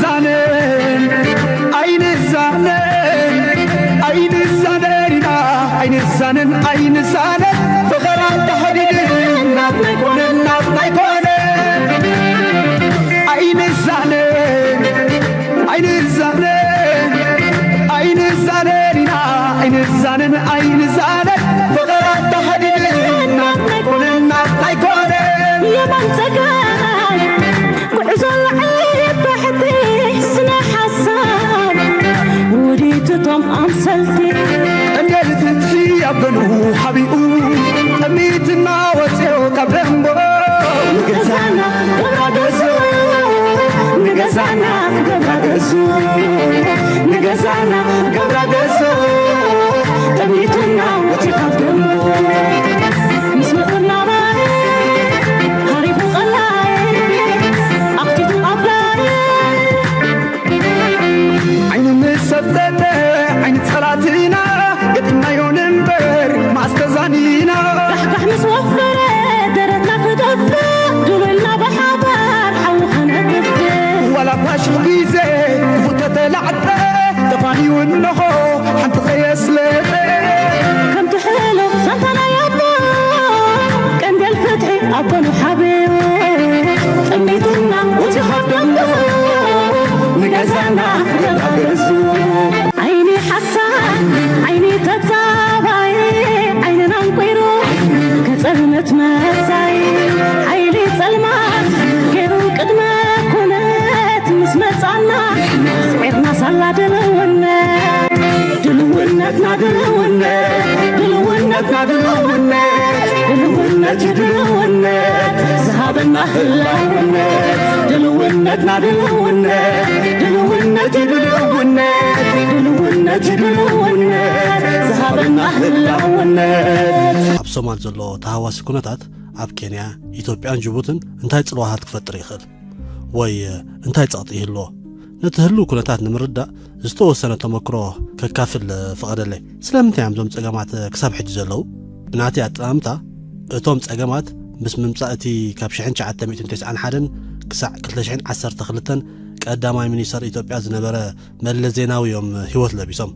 ዛነን ኣይንዛነን ኣይንዛነን ኢና ኣይንዛነን ኣይንዛነን ፍቕራ ተሓዲድን ናብ ናይ ኮነን ናብ ናይ ኮነን ኣይንዛነን ኣይንዛነን ኣይንዛነን ኢና ኣይንዛነን ኣይንዛነን ፍቕራ ተሓዲድን ናብ ናይ ኮነን ናብ ናይ ኮነን የማን ጸጋም ጉዕዞ ላዕሊ ታሕቲ ስነ ሓሳብ ውዲት እቶም ኣምሰልቲ ቀንዴል ፍትሒ ኣብ ገኑ ሓቢኡ ጠሚትና ወፅዮ ካብ ደንቦ ንገዛና ገብራ ገዙ ንገዛና ገብራ ገዙ ንገዛና ገብራ ገዙ ጠሚትና ወፅዮ ካብ ደንቦ ምስ መፅና ሃሪፉ ቀላይ ኣኽቲቱ ኣፍላይ ዓይኑ ምስ ሰብተተ ዓይኒ ጸላትና ገጢምናዮ ንንበር ማስተዛኒና ራሕጋሕ ምስ ወፈረ ደረትና ክደፍእ ድልውና ብሓባር ሓዊ ከነጥፍእ ዋላ ፋሽል ግዜ ክፉት ተተላዕጠ ተፋንዩ እንሆ ሓንቲ ከየስለጠ ከምቲ ሕሉፍ ዛንታ ናይ ኣቦ ቀንዴል ፍትሒ ኣቦ ንሓብዮ ጠሚትና እቲ ካብ ደንቡ ንገዛና ገዛ ገዙ ዓይኒ ሓሳድ ዓይኒ ተጻባይ ዓይንና እንቁይሩ ከጸልመት መጻይ ሓይሊ ጸልማት ገይሩ ቅድመ ኩነት ምስ መጻና ስዒርና ሳላ ድልውነት ድልውነትና ድልውነት ድልውነትና ድልውነት ድልውነት እዩ ድልውነት ዝሃበና ህላውነት ድልውነትና ድልውነት ድልውነት እዩ ድልውነት ድልውነት እዩ ድልውነት ዝሃበና ህላውነት ኣብ ሶማል ዘሎ ተሃዋሲ ኩነታት ኣብ ኬንያ፣ ኢትዮጵያን ጅቡትን እንታይ ጽልዋታት ክፈጥር ይኽእል? ወይ እንታይ ጸቕጢ ይህልዎ? ነቲ ህሉው ኩነታት ንምርዳእ ዝተወሰነ ተመክሮ ከካፍል ፍቐደለይ። ስለምንታይ እዮም እዞም ጸገማት ክሳብ ሕጂ ዘለዉ? ብናተይ ኣጠማምታ እቶም ጸገማት ምስ ምምጻእ እቲ ካብ ሽሕን ትሽዓተ ሚእትን ተስዓን ሓደን ክሳዕ ክልተ ሽሕን ዓሰርተ ክልተን ቀዳማይ ሚኒስተር ኢትዮጵያ ዝነበረ መለስ ዜናዊ እዮም ህይወት ለቢሶም።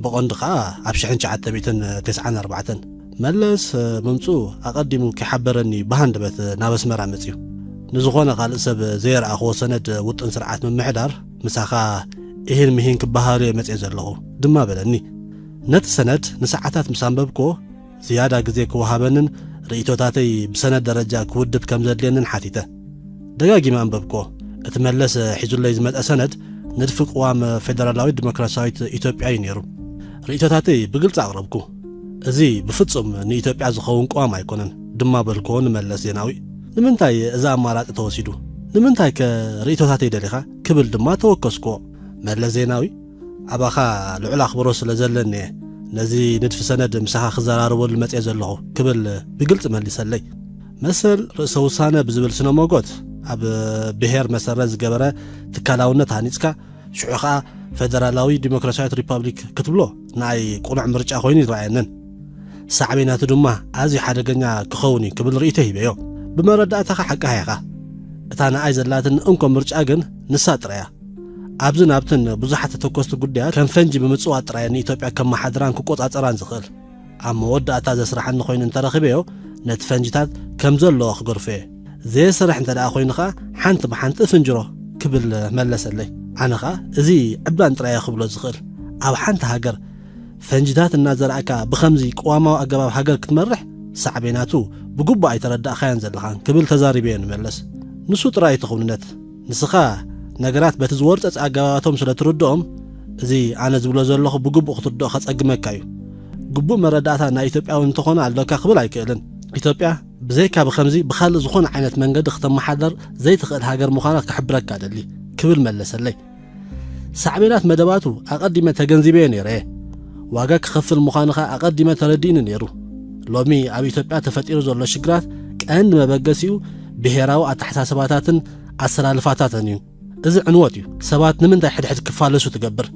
ብቐንዱ ኸኣ ኣብ ሽሕን ትሽዓተ ሚእትን ተስዓን ኣርባዕተን መለስ ምምጽኡ ኣቐዲሙ ከይሓበረኒ ብሃንደበት ናብ ኣስመራ መጺኡ። ንዝኾነ ካልእ ሰብ ዘየርኣኽዎ ሰነድ ውጥን ስርዓት ምምሕዳር ምሳኻ ኢሂን ምሂን ክበሃሃሎ እየ መጺኤ ዘለኹ ድማ በለኒ። ነቲ ሰነድ ንሰዓታት ምስ ኣንበብክዎ ዝያዳ ግዜ ክወሃበንን ርእይቶታተይ ብሰነድ ደረጃ ክውድብ ከም ዘድልየንን ሓቲተ። ደጋጊመ ኣንበብክዎ። እቲ መለስ ሒዙለይ ዝመጸ ሰነድ ንድፊ ቅዋም ፌደራላዊት ዲሞክራሲያዊት ኢትዮጵያ እዩ ነይሩ። ርእይቶታተይ ብግልጺ ኣቕረብኩ። እዚ ብፍጹም ንኢትዮጵያ ዝኸውን ቅዋም ኣይኮነን ድማ በልክዎ ንመለስ ዜናዊ። ንምንታይ እዚ ኣማራጺ ተወሲዱ? ንምንታይከ ርእይቶታተይ ደሊኻ? ክብል ድማ ተወከስክዎ። መለስ ዜናዊ ኣባኻ ልዑል ኣኽብሮት ስለ ዘለኒ እየ ነዚ ንድፊ ሰነድ ምሳኻ ክዘራረበሉ መጽየ ዘለኹ ክብል ብግልጺ መሊሰለይ። መሰል ርእሰ ውሳነ ብዝብል ስነ ሞጎት ኣብ ብሄር መሰረት ዝገበረ ትካላውነት ሃኒጽካ ሽዑ ኸኣ ፈደራላዊ ዲሞክራሲያዊት ሪፓብሊክ ክትብሎ ንኣይ ቅኑዕ ምርጫ ኮይኑ ይረኣየንን። ሳዕቤናቱ ድማ ኣዝዩ ሓደገኛ ክኸውን እዩ ክብል ርእይቶ ሂበዮ። ብመረዳእታኻ ሓቅኻ ኢኻ። እታ ንኣይ ዘላትኒ እንኮ ምርጫ ግን ንሳ ጥራይ እያ። ኣብዝን ኣብትን ብዙሓት ተተኮስቲ ጉዳያት ከም ፈንጂ ብምጽዋት ጥራይ ንኢትዮጵያ ከመሓድራን ክቆጻጸራን ዝኽእል። ኣብ መወዳእታ ዘስርሓኒ ኮይኑ እንተረኺበዮ ነቲ ፈንጅታት ከም ዘለዎ ክገድፎ እየ። ዘየስርሕ እንተ ደኣ ኮይኑ ኸኣ ሓንቲ ብሓንቲ እፍንጅሮ ክብል መለሰለይ። ኣነ ኸኣ እዚ ዕብዳን ጥራይ እየ ክብሎ ዝኽእል። ኣብ ሓንቲ ሃገር ፈንጅታት እናዘራእካ ብኸምዚ ቅዋማዊ ኣገባብ ሃገር ክትመርሕ ሳዕቤናቱ ብግቡእ ኣይተረዳእካዮን ዘለኻን ክብል ተዛሪበዮ ንመለስ። ንሱ ጥራይ እቲ ክውንነት። ንስኻ ነገራት በቲ ዝወርጸጸ ኣገባባቶም ስለ ትርድኦም፣ እዚ ኣነ ዝብሎ ዘለኹ ብግቡእ ክትርድኦ ከጸግመካ እዩ። ግቡእ መረዳእታ ናይ ኢትዮጵያዊ እንተኾነ ኣሎካ ክብል ኣይክእልን። ኢትዮጵያ ብዘይካ ብኸምዚ ብኻልእ ዝኾነ ዓይነት መንገዲ ክተመሓደር ዘይትኽእል ሃገር ምዃና ክሕብረካ እደሊ ክብል መለሰለይ። ሳዕቤናት መደባቱ ኣቐዲመ ተገንዚበዮ ነይረ እየ። ዋጋ ክኸፍል ምዃኑ ኸኣ ኣቐዲመ ተረዲእኒ ነይሩ። ሎሚ ኣብ ኢትዮጵያ ተፈጢሩ ዘሎ ሽግራት ቀንዲ መበገሲኡ ብሄራዊ ኣተሓሳስባታትን ኣሰላልፋታትን እዩ። እዚ ዕንወት እዩ ሰባት ንምንታይ ሕድሕድ ክፋለሱ ትገብር።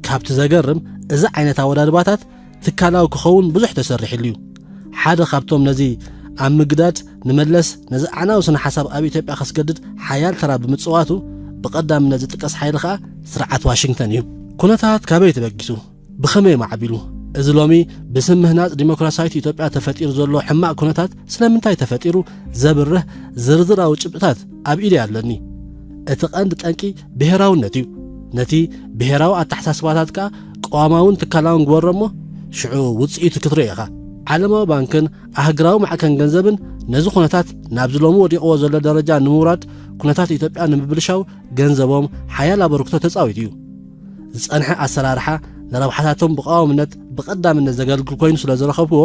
ካብቲ ዘገርም እዚ ዓይነት ኣወዳድባታት ትካላዊ ክኸውን ብዙሕ ተሰሪሕሉ እዩ። ሓደ ካብቶም ነዚ ኣብ ምግዳድ ንመለስ ነዚ ኣዕናዊ ስነ ሓሳብ ኣብ ኢትዮጵያ ከስገድድ ሓያል ተራ ብምጽዋቱ ብቐዳምነት ዝጥቀስ ሓይሊ ከኣ ስርዓት ዋሽንግተን እዩ። ኩነታት ካበይ ተበጊሱ? ብኸመይ ማዕቢሉ? እዚ ሎሚ ብስም ምህናጽ ዲሞክራሲያዊት ኢትዮጵያ ተፈጢሩ ዘሎ ሕማቕ ኩነታት ስለምንታይ ተፈጢሩ ዘብርህ ዝርዝራዊ ጭብጥታት ኣብ ኢደይ ኣለኒ። እቲ ቀንዲ ጠንቂ ብሄራውነት እዩ። ነቲ ብሄራዊ ኣተሓሳስባታት ከኣ ቅዋማውን ትካላውን ግበሮ እሞ ሽዑ ውጽኢቱ ክትርኢ ኢኻ። ዓለማዊ ባንክን ኣህግራዊ ማዕከን ገንዘብን ነዚ ኩነታት ናብዚ ሎሚ ወዲቕዎ ዘሎ ደረጃ ንምውራድ ኩነታት ኢትዮጵያ ንምብልሻው ገንዘቦም ሓያል ኣበርክቶ ተጻዊቱ እዩ። ዝጸንሐ ኣሰራርሓ ንረብሓታቶም ብቐዋምነት ብቐዳምነት ዘገልግል ኮይኑ ስለ ዝረኸብዎ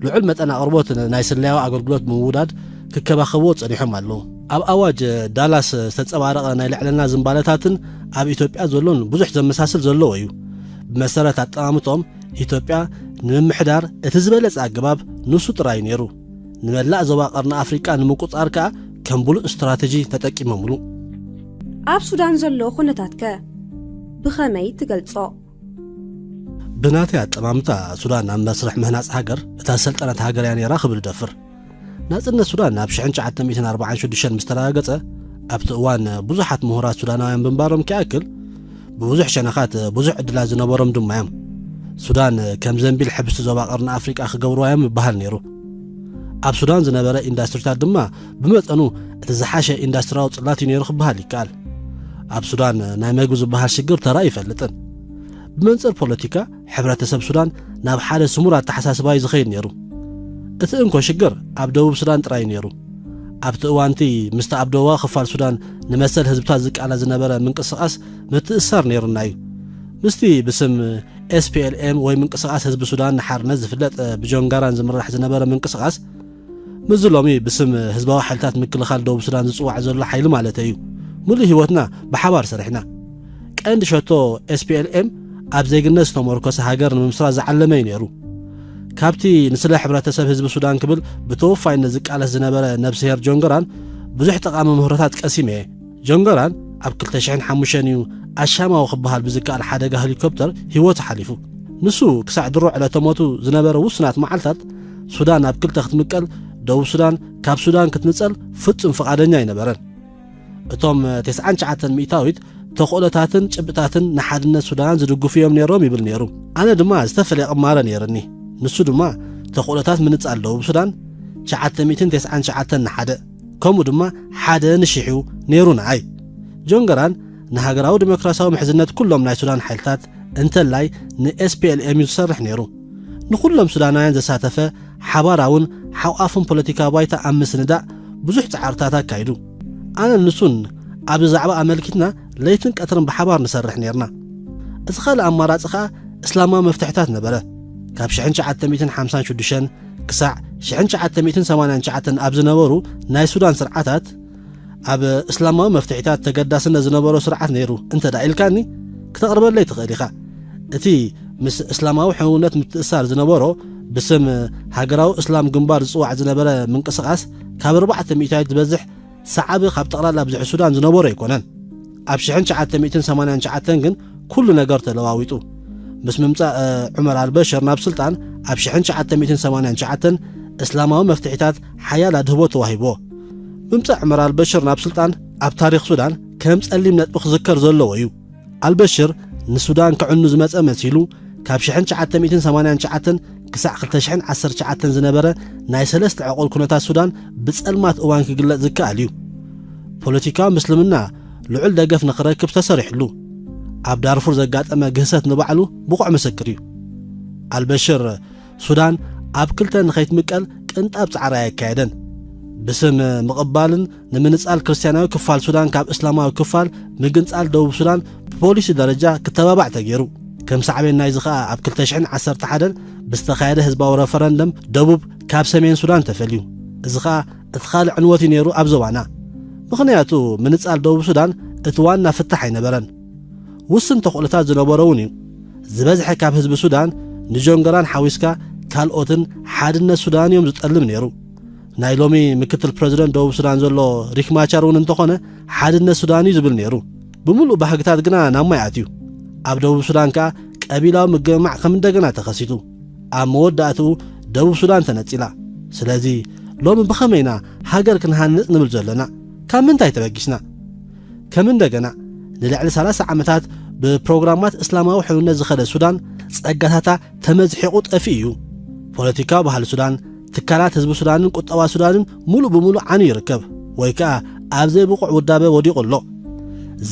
ልዑል መጠን ኣቕርቦት ናይ ስለያዊ ኣገልግሎት ብምውዳድ ክከባኸብዎ ጸኒሖም ኣለዉ። ኣብ ኣዋጅ ዳላስ ዝተጸባረቐ ናይ ልዕልና ዝንባለታትን ኣብ ኢትዮጵያ ዘሎን ብዙሕ ዘመሳስል ዘለዎ እዩ። ብመሰረት ኣጠማምቶም ኢትዮጵያ ንምምሕዳር እቲ ዝበለጸ ኣገባብ ንሱ ጥራይ ነይሩ። ንመላእ ዞባ ቀርኒ ኣፍሪቃ ንምቁጻር ከኣ ከም ብሉጽ ስትራተጂ ተጠቂሞምሉ። ኣብ ሱዳን ዘሎ ኩነታት ከ ብኸመይ ትገልጾ? ብናተይ ኣጠማምታ ሱዳን ኣብ መስርሕ ምህናጽ ሃገር እታ ሰልጠነት ሃገር እያ ነይራ ክብል እደፍር። ናጽነት ሱዳን ኣብ ሽሕን ትሽዓተ ሚእትን ኣርባዓን ሽዱሽተን ምስ ተረጋገጸ ኣብቲ እዋን ብዙሓት ምሁራት ሱዳናውያን ምንባሮም ክኣክል ብብዙሕ ሸነኻት ብዙሕ ዕድላት ዝነበሮም ድማ እዮም። ሱዳን ከም ዘንቢል ሕብስቲ ዞባ ቀርኒ ኣፍሪቃ ክገብርዋ እዮም ይበሃል ነይሩ። ኣብ ሱዳን ዝነበረ ኢንዳስትሪታት ድማ ብመጠኑ እቲ ዝሓሸ ኢንዳስትሪያዊ ጽላት እዩ ነይሩ ክበሃል ይከኣል። ኣብ ሱዳን ናይ መግቢ ዝበሃል ሽግር ተራ ይፈልጥን። ብመንጽር ፖለቲካ ሕብረተሰብ ሱዳን ናብ ሓደ ስሙር ኣተሓሳስባ እዩ ዝኸይድ ነይሩ። እቲ እንኮ ሽግር ኣብ ደቡብ ሱዳን ጥራይ እዩ ነይሩ። ኣብቲ እዋንቲ ምስቲ ኣብ ደቡባዊ ክፋል ሱዳን ንመሰል ህዝብታት ዝቃለ ዝነበረ ምንቅስቓስ ምትእስሳር ነይሩና እዩ። ምስቲ ብስም ኤስፒኤልኤም ወይ ምንቅስቓስ ህዝቢ ሱዳን ንሓርነት ዝፍለጥ ብጆን ጋራን ዝምራሕ ዝነበረ ምንቅስቓስ ምስዚ ሎሚ ብስም ህዝባዊ ሓይልታት ምክልኻል ደቡብ ሱዳን ዝጽዋዕ ዘሎ ሓይሊ ማለተይ እዩ። ምሉእ ህይወትና ብሓባር ሰሪሕና። ቀንዲ ሸቶ ኤስፒኤልኤም ኣብ ዜግነት ዝተመርኮሰ ሃገር ንምምስራት ዝዓለመ እዩ ነይሩ። ካብቲ ንስለ ሕብረተሰብ ህዝቢ ሱዳን ክብል ብተወፋይነት ዝቃለስ ዝነበረ ነብስሄር ጆን ገራን ብዙሕ ጠቓሚ ምህሮታት ቀሲመ እየ። ጆን ገራን ኣብ ክልተ ሽሕን ሓሙሽተን እዩ ኣሻማዊ ክበሃል ብዝከኣል ሓደጋ ሄሊኮፕተር ህይወቱ ሓሊፉ። ንሱ ክሳዕ ድሮ ዕለተ ሞቱ ዝነበረ ውሱናት መዓልታት ሱዳን ኣብ ክልተ ክትምቀል፣ ደቡብ ሱዳን ካብ ሱዳን ክትንጸል ፍጹም ፍቓደኛ ኣይነበረን። እቶም ተስዓን ትሽዓተን ሚእታዊት ተኽእሎታትን ጭብጥታትን ንሓድነት ሱዳን ዝድግፉ እዮም ነይሮም ይብል ነይሩ። ኣነ ድማ ዝተፈለየ ቅማረ ነይርኒ። ንሱ ድማ ተኽእሎታት ምንጻል ደቡብ ሱዳን ትሽዓተ ሚእትን ተስዓን ትሽዓተን ንሓደ፣ ከምኡ ድማ ሓደ ንሽሕ እዩ ነይሩ ንኣይ። ጆን ገራን ንሃገራዊ ዲሞክራሲያዊ ምሕዝነት ኩሎም ናይ ሱዳን ሓይልታት እንተላይ ንኤስፒኤልኤም እዩ ዝሰርሕ ነይሩ። ንኹሎም ሱዳናውያን ዘሳተፈ ሓባራውን ሓቋፍን ፖለቲካዊ ባይታ ኣብ ምስንዳእ ብዙሕ ጻዕርታት ኣካይዱ። ኣነን ንሱን ኣብዚ ዛዕባ ኣመልኪትና ለይትን ቀትርን ብሓባር ንሰርሕ ነይርና። እቲ ካልእ ኣማራጺ ኸኣ እስላማዊ መፍትሕታት ነበረ። ካብ ሽሕን ትሽዓተ ሚእትን ሓምሳን ሽዱሽተን ክሳዕ ሽሕን ትሽዓተ ሚእትን ሰማንያን ትሽዓተን ኣብ ዝነበሩ ናይ ሱዳን ስርዓታት ኣብ እስላማዊ መፍትሒታት ተገዳስነት ዝነበሮ ስርዓት ነይሩ እንተ ደኣ ኢልካኒ፣ ክተቕርበለይ ትኽእል ኢኻ። እቲ ምስ እስላማዊ ሕውነት ምትእስሳር ዝነበሮ ብስም ሃገራዊ እስላም ግንባር ዝጽዋዕ ዝነበረ ምንቅስቓስ ካብ ኣርባዕተ ሚእታዊት ዝበዝሕ ሰዓቢ ካብ ጠቕላላ ብዝሒ ሱዳን ዝነበሮ ኣይኮነን። ኣብ ሽሕን ትሽዓተ ሚእትን ሰማንያን ትሽዓተን ግን ኩሉ ነገር ተለዋዊጡ። ምስ ምምጻእ ዑመር ኣልበሽር ናብ ስልጣን ኣብ ሽሕን ትሽዓተ ሚእትን ሰማንያን ትሽዓተን እስላማዊ መፍትሒታት ሓያል ኣድህቦ ተዋሂብዎ። ምምጻእ ዑመር ኣልበሽር ናብ ስልጣን ኣብ ታሪኽ ሱዳን ከም ጸሊም ነጥቢ ክዝከር ዘለዎ እዩ። ኣልበሽር ንሱዳን ክዕኑ ዝመጸ መሲሉ ካብ ሽሕን ትሽዓተ ሚእትን ሰማንያን ትሽዓተን ክሳዕ ክልተ ሽሕን ዓሰርተ ትሽዓተን ዝነበረ ናይ ሰለስተ ዕቑር ኩነታት ሱዳን ብጸልማት እዋን ክግለጽ ዝከኣል እዩ። ፖለቲካዊ ምስልምና ልዑል ደገፍ ንኽረክብ ተሰሪሕሉ። ኣብ ዳርፉር ዘጋጠመ ግህሰት ንባዕሉ ብቑዕ ምስክር እዩ። ኣልበሽር ሱዳን ኣብ ክልተ ንኸይትምቀል ቅንጣብ ጻዕሪ ኣየካየደን። ብስም ምቕባልን ንምንጻል ክርስትያናዊ ክፋል ሱዳን ካብ እስላማዊ ክፋል ምግንጻል ደቡብ ሱዳን ብፖሊሲ ደረጃ ክተባባዕ ተገይሩ። ከም ሳዕቤን ናይዚ ኸኣ ኣብ ክልተ ሽሕን ዓሰርተ ሓደን ብዝተኻየደ ህዝባዊ ረፈረንደም ደቡብ ካብ ሰሜን ሱዳን ተፈልዩ። እዚ ኸኣ እቲ ካልእ ዕንወት እዩ ነይሩ ኣብ ዞባና። ምኽንያቱ ምንጻል ደቡብ ሱዳን እቲ ዋና ፍታሕ ኣይነበረን። ውስን ተኽእሎታት ዝነበሮ እውን እዩ። ዝበዝሐ ካብ ህዝቢ ሱዳን ንጆንገራን ሓዊስካ ካልኦትን ሓድነት ሱዳን እዮም ዝጠልብ ነይሩ። ናይ ሎሚ ምክትል ፕረዚደንት ደቡብ ሱዳን ዘሎ ሪክ ማቻር እውን እንተኾነ ሓድነት ሱዳን እዩ ዝብል ነይሩ። ብምሉእ ባህግታት ግና ናብ ማይ ኣትዩ። ኣብ ደቡብ ሱዳን ከኣ ቀቢላዊ ምግምማዕ ከም እንደገና ተኸሲቱ። ኣብ መወዳእትኡ ደቡብ ሱዳን ተነጺላ። ስለዚ ሎሚ ብኸመይ ኢና ሃገር ክንሃንጽ ንብል ዘለና? ካብ ምንታይ ተበጊስና? ከም እንደገና ንልዕሊ ሰላሳ ዓመታት ብፕሮግራማት እስላማዊ ሕውነት ዝኸደ ሱዳን፣ ጸጋታታ ተመዝሒቑ ጠፊኡ እዩ። ፖለቲካዊ ባህሊ ሱዳን፣ ትካላት ህዝቢ ሱዳንን ቁጠባ ሱዳንን ሙሉእ ብሙሉእ ዓንዩ ይርከብ፣ ወይ ከኣ ኣብ ዘይብቑዕ ውዳበ ወዲቑ ኣሎ።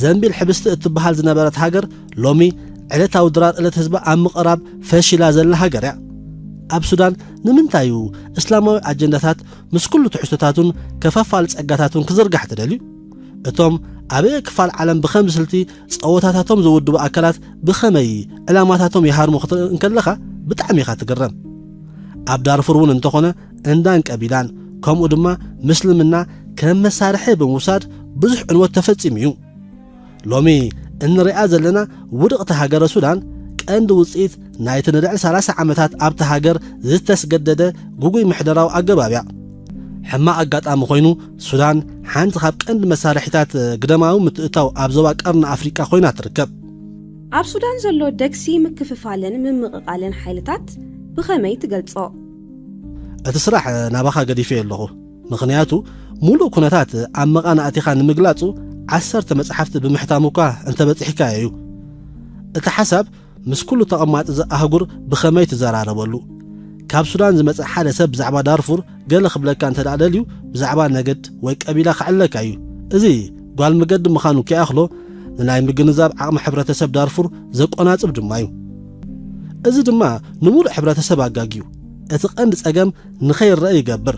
ዘንቢል ሕብስቲ እትበሃል ዝነበረት ሃገር፣ ሎሚ ዕለታዊ ድራር ዕለት ህዝቢ ኣብ ምቕራብ ፈሺላ ዘላ ሃገር እያ። ኣብ ሱዳን ንምንታይ እዩ እስላማዊ ኣጀንዳታት ምስ ኩሉ ትሕዝቶታቱን ከፋፋሊ ጸጋታቱን ክዝርጋሕ ተደልዩ? እቶም ኣብ ክፋል ዓለም ብኸምዚ ስልቲ ጸወታታቶም ዝውድቡ ኣካላት ብኸመይ ዕላማታቶም ይሃርሙ ክትርኢ እንከለኻ ብጣዕሚ ኢኻ ትግረም። ኣብ ዳርፉር እውን እንተኾነ እንዳን ቀቢላን ከምኡ ድማ ምስልምና ከም መሳርሒ ብምውሳድ ብዙሕ ዕንወት ተፈጺሙ እዩ። ሎሚ እንሪኣ ዘለና ውድቕቲ ሃገረ ሱዳን ቀንዲ ውጽኢት ናይቲ ንልዕሊ ሰላሳ ዓመታት ኣብቲ ሃገር ዝተስገደደ ግጉይ ምሕደራዊ ኣገባብ እያ። ሕማቕ ኣጋጣሚ ኮይኑ፣ ሱዳን ሓንቲ ካብ ቀንዲ መሳርሒታት ግደማዊ ምትእታው ኣብ ዞባ ቀርኒ ኣፍሪቃ ኮይና ትርከብ። ኣብ ሱዳን ዘሎ ደግሲ ምክፍፋልን ምምቕቓልን ሓይልታት ብኸመይ ትገልጾ? እቲ ስራሕ ናባኻ ገዲፈ ኣለኹ። ምኽንያቱ፣ ሙሉእ ኩነታት ኣብ መቓናእቲኻ ንምግላጹ ዓሰርተ መጽሓፍቲ ብምሕታም እኳ እንተበጺሕካ እዩ። እቲ ሓሳብ ምስ ኩሉ ተቐማጢ እዚ ኣህጉር ብኸመይ ትዘራረበሉ? ካብ ሱዳን ዝመጽእ ሓደ ሰብ ብዛዕባ ዳርፉር ገለ ክብለካ እንተ ደኣ ደልዩ፣ ብዛዕባ ነገድ ወይ ቀቢላ ክዕለካ እዩ። እዚ ጓል መገዲ ምዃኑ ከይኣኽሎ፣ ንናይ ምግንዛብ ዓቕሚ ሕብረተሰብ ዳርፉር ዘቆናጽብ ድማ እዩ። እዚ ድማ ንሙሉእ ሕብረተሰብ ኣጋግዩ፣ እቲ ቀንዲ ጸገም ንኸይረአ ይገብር።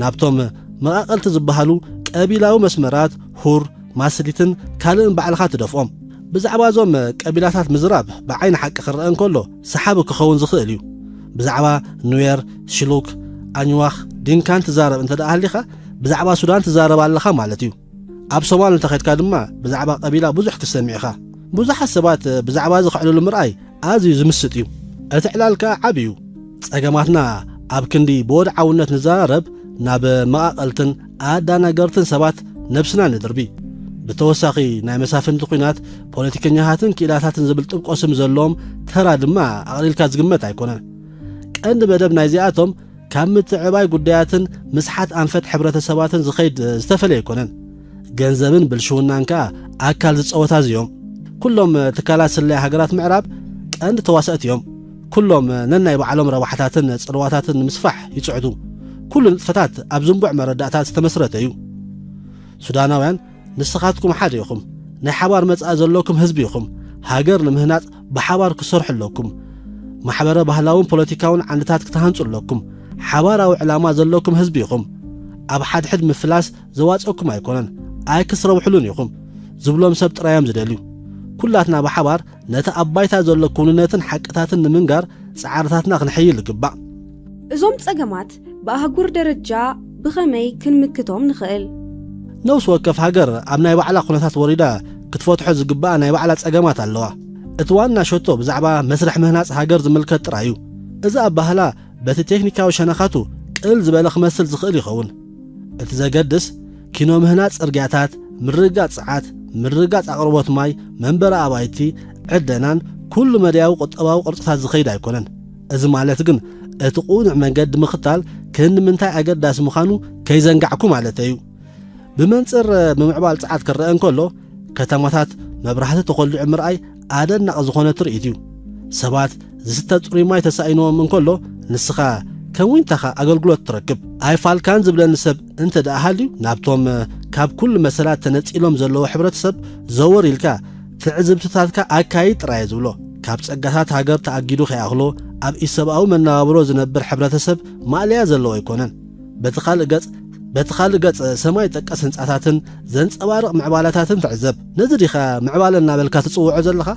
ናብቶም መቓቐልቲ ዝበሃሉ ቀቢላዊ መስመራት፣ ሁር፣ ማስሊትን ካልእን ባዕልኻ ትደፍኦም። ብዛዕባ እዞም ቀቢላታት ምዝራብ ብዓይኒ ሓቂ ክረአ እንከሎ ሰሓቢ ክኸውን ዝኽእል እዩ። ብዛዕባ ኑዌር፣ ሽሉክ፣ ኣኝዋኽ፣ ዲንካን ትዛረብ እንተ ደኣ ሃሊኻ፣ ብዛዕባ ሱዳን ትዛረብ ኣለኻ ማለት እዩ። ኣብ ሶማል እንተኸድካ ድማ ብዛዕባ ቀቢላ ብዙሕ ክትሰምዕ ኢኻ። ብዙሓት ሰባት ብዛዕባ እዚ ክዕልሉ ምርኣይ ኣዝዩ ዝምስጥ እዩ። እቲ ዕላል ከኣ ዓቢ እዩ። ጸገማትና ኣብ ክንዲ ብወድዓውነት ንዘራረብ፣ ናብ መቓቐልትን ኣዳናገርትን ሰባት ነብስና ንድርቢ። ብተወሳኺ ናይ መሳፍንቲ ኲናት፣ ፖለቲከኛታትን ክኢላታትን ዝብል ጥብቆ ስም ዘለዎም ተራ ድማ ኣቕሊልካ ዝግመት ኣይኮነን። ቀንዲ መደብ ናይዚኣቶም ካብ ምትዕባይ ጉዳያትን ምስሓት ኣንፈት ሕብረተሰባትን ዝኸይድ ዝተፈለየ ኣይኮነን። ገንዘብን ብልሽውናን ከኣ ኣካል ዝጸወታ እዮም። ኩሎም ትካላት ስለያ ሃገራት ምዕራብ ቀንዲ ተዋሰእቲ እዮም። ኩሎም ነናይ ባዕሎም ረብሓታትን ጽልዋታትን ንምስፋሕ ይጽዕቱ። ኩሉ ንጥፈታት ኣብ ዝንቡዕ መረዳእታ ዝተመስረተ እዩ። ሱዳናውያን፣ ንስኻትኩም ሓደ ኢኹም። ናይ ሓባር መጻኢ ዘለኩም ህዝቢ ኢኹም። ሃገር ንምህናጽ ብሓባር ክሰርሑ ኣለኩም። ማሕበረ ባህላውን ፖለቲካውን ዓንድታት ክትሃንጹ ኣለኩም። ሓባራዊ ዕላማ ዘለኩም ህዝቢ ኢኹም። ኣብ ሓድሕድ ምፍላስ ዘዋጽኣኩም ኣይኮነን። ኣይክስረብሕሉን ኢኹም ዝብሎም ሰብ ጥራዮም ዝደልዩ። ኩላትና ብሓባር ነቲ ኣብ ባይታ ዘሎ ክውንነትን ሓቅታትን ንምንጋር ጻዕርታትና ክነሐይል ይግባእ። እዞም ጸገማት ብኣህጉር ደረጃ ብኸመይ ክንምክቶም ንኽእል? ነፍሲ ወከፍ ሃገር ኣብ ናይ ባዕላ ኩነታት ወሪዳ ክትፈትሖ ዝግባኣ ናይ ባዕላ ጸገማት ኣለዋ። እቲ ዋና ሸቶ ብዛዕባ መስርሕ ምህናጽ ሃገር ዝምልከት ጥራይ እዩ። እዚ ኣባህላ በቲ ቴክኒካዊ ሸነኻቱ ቅልል ዝበለ ክመስል ዝኽእል ይኸውን። እቲ ዘገድስ ኪኖ ምህናጽ ጽርግያታት፣ ምርግጋጽ ጸዓት፣ ምርግጋጽ ኣቕርቦት ማይ፣ መንበሪ ኣባይቲ፣ ዕደናን ኩሉ መዳያዊ ቁጠባዊ ቅርጽታት ዝኸይድ ኣይኮነን። እዚ ማለት ግን እቲ ቅኑዕ መንገዲ ምኽታል ክንዲ ምንታይ ኣገዳሲ ምዃኑ ከይዘንጋዕኩ ማለተይ እዩ። ብመንጽር ምምዕባል ጸዓት ክረአ እንከሎ፣ ከተማታት መብራህቲ ተኾሊዑ ምርኣይ ኣደናቒ ዝኾነ ትርኢት እዩ። ሰባት ዝስተ ጽሩይ ማይ ተሳኢንዎም እንከሎ፣ ንስኻ ከም ዊንታኻ ኣገልግሎት ትረክብ። ኣይፋልካን ዝብለኒ ሰብ እንተ ደኣ ሃልዩ፣ ናብቶም ካብ ኩሉ መሰላት ተነጺሎም ዘለዉ ሕብረተሰብ ዘወር ኢልካ ትዕዝብትታትካ ኣካይድ ጥራይ እየ ዝብሎ። ካብ ጸጋታት ሃገር ተኣጊዱ ከይኣኽሎ ኣብ ኢሰብኣዊ መነባብሮ ዝነብር ሕብረተሰብ ማእለያ ዘለዎ ኣይኮነን። በቲ ካልእ ገጽ በቲ ካልእ ገጽ ሰማይ ጠቀስ ህንጻታትን ዘንጸባርቕ ምዕባለታትን ትዕዘብ። ነዚ ዲኻ ምዕባለ እናበልካ ትጽውዖ ዘለኻ?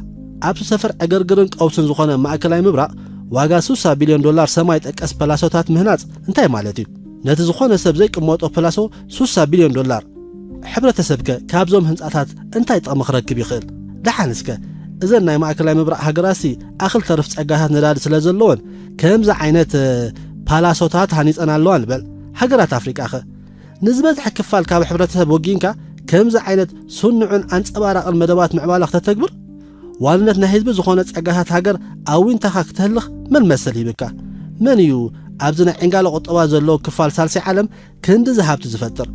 ኣብቲ ሰፈር ዕግርግርን ቀውስን ዝኾነ ማእከላይ ምብራቕ ዋጋ ሱሳ ቢልዮን ዶላር ሰማይ ጠቀስ ፐላሶታት ምህናጽ እንታይ ማለት እዩ? ነቲ ዝኾነ ሰብ ዘይቅመጦ ፐላሶ ሱሳ ቢልዮን ዶላር። ሕብረተሰብከ ካብዞም ህንጻታት እንታይ ጥቕሚ ክረክብ ይኽእል? ደሓን እስከ እዘን ናይ ማእከላይ ምብራቕ ሃገራትሲ ኣኽል ተርፍ ጸጋታት ነዳዲ ስለ ዘለወን ከምዚ ዓይነት ፓላሶታት ሃኒጸን ኣለዋ ንበል። ሃገራት ኣፍሪቃኸ ንዝበዝሐ ክፋል ካብ ሕብረተሰብ ወጊንካ ከምዚ ዓይነት ስኑዕን ኣንጸባራቕን መደባት ምዕባለ ክተተግብር? ዋንነት ናይ ህዝቢ ዝኾነ ጸጋታት ሃገር ኣዊንታኻ ክተህልኽ መን መሰል ሂብካ? መን እዩ ኣብዚ ናይ ዕንጋለ ቁጠባ ዘለዎ ክፋል ሳልሳይ ዓለም ክንድዚ ሃብቲ ዝፈጥር?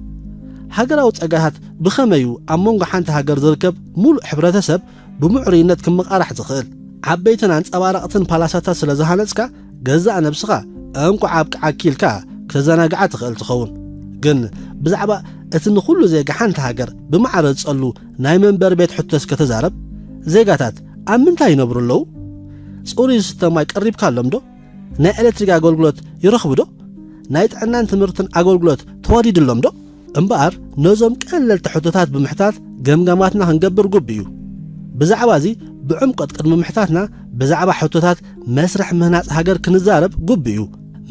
ሃገራዊ ጸጋታት ብኸመይ እዩ ኣብ መንጎ ሓንቲ ሃገር ዝርከብ ሙሉእ ሕብረተሰብ ብምዕሩይነት ክመቓራሕ ዝኽእል? ዓበይትን ኣንጸባራቕትን ፓላሳታት ስለ ዝሃነጽካ፣ ገዛእ ነብስኻ እንቋዕ ኣብቅዓኪ ኢልካ ክተዘናግዓ ትኽእል ትኸውን። ግን ብዛዕባ እቲ ንኹሉ ዜጋ ሓንቲ ሃገር ብማዕረ ዝጸሉ ናይ መንበሪ ቤት ሕቶስ ከተዛረብ? ዜጋታት ኣብ ምንታይ ይነብሩ ኣለዉ? ጽሩይ ዝስተ ማይ ቀሪብካ ኣሎም ዶ? ናይ ኤሌክትሪክ ኣገልግሎት ይረኽቡ ዶ? ናይ ጥዕናን ትምህርትን ኣገልግሎት ተዋዲድሎም ዶ? እምበኣር ነዞም ቀለልቲ ሕቶታት ብምሕታት ገምጋማትና ክንገብር ግቡእ እዩ። ብዛዕባ እዚ ብዕምቆት ቅድሚ ምሕታትና ብዛዕባ ሕቶታት መስርሕ ምህናጽ ሃገር ክንዛረብ ግቡእ እዩ።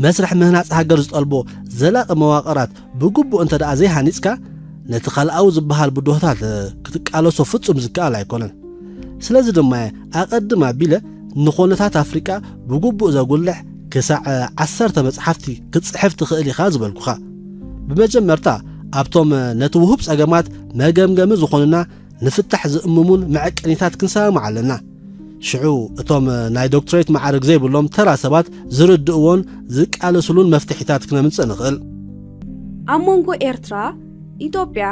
መስርሕ ምህናጽ ሃገር ዝጠልቦ ዘላቒ መዋቕራት ብግቡእ እንተ ደኣ ዘይሃኒጽካ፣ ነቲ ካልኣዊ ዝበሃል ብድሆታት ክትቃለሶ ፍጹም ዝከኣል ኣይኮነን። ስለዚ ድማ እየ ኣቐድም ኣቢለ ንኾነታት ኣፍሪቃ ብግቡእ ዘጉልሕ ክሳዕ ዓሰርተ መጽሓፍቲ ክትጽሕፍ ትኽእል ኢኻ ዝበልኩኻ። ብመጀመርታ ኣብቶም ነቲ ውሁብ ጸገማት መገምገሚ ዝኾኑና ንፍታሕ ዝእምሙን መዐቀኒታት ክንሰማማዕ ኣለና። ሽዑ እቶም ናይ ዶክትሬት ማዕርግ ዘይብሎም ተራ ሰባት ዝርድእዎን ዝቃለስሉን መፍትሒታት ክነምጽእ ንኽእል። ኣብ መንጎ ኤርትራ፣ ኢትዮጵያ፣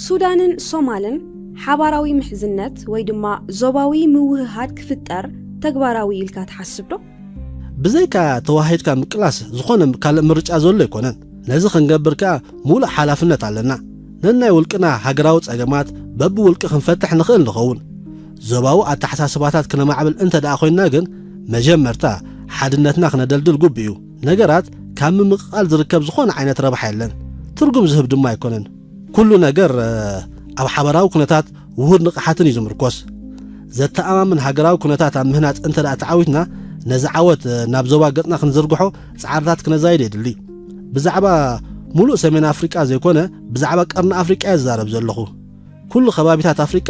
ሱዳንን ሶማልን ሓባራዊ ምሕዝነት ወይ ድማ ዞባዊ ምውህሃድ ክፍጠር ተግባራዊ ኢልካ ትሓስብ ዶ? ብዘይካ ተዋሂድካ ምቅላስ ዝኾነ ካልእ ምርጫ ዘሎ ኣይኮነን። ነዚ ክንገብር ከኣ ሙሉእ ሓላፍነት ኣለና። ነናይ ውልቅና ሃገራዊ ጸገማት በብውልቂ ክንፈትሕ ንኽእል ንኸውን። ዞባዊ ኣተሓሳስባታት ክነማዕብል እንተ ደኣ ኮይንና ግን፣ መጀመርታ ሓድነትና ክነደልድል ግቡእ እዩ። ነገራት ካብ ምምቕቓል ዝርከብ ዝኾነ ዓይነት ረብሓ የለን። ትርጉም ዝህብ ድማ ኣይኮነን። ኩሉ ነገር፣ እ፣ ኣብ ሓበራዊ ኩነታት ውሁድ ንቕሓትን እዩ ዝምርኮስ። ዘተኣማምን ሃገራዊ ኩነታት ኣብ ምህናጽ እንተ ደኣ ተዓዊትና፣ ነዚ ዓወት፣ እ፣ ናብ ዞባ ገጽና ክንዝርግሖ ጻዕርታት ክነዛይድ የድሊ። ብዛዕባ ሙሉእ ሰሜን ኣፍሪቃ ዘይኮነ፣ ብዛዕባ ቀርኒ ኣፍሪቃ እየ ዝዛረብ ዘለኹ። ኩሉ ከባቢታት ኣፍሪቃ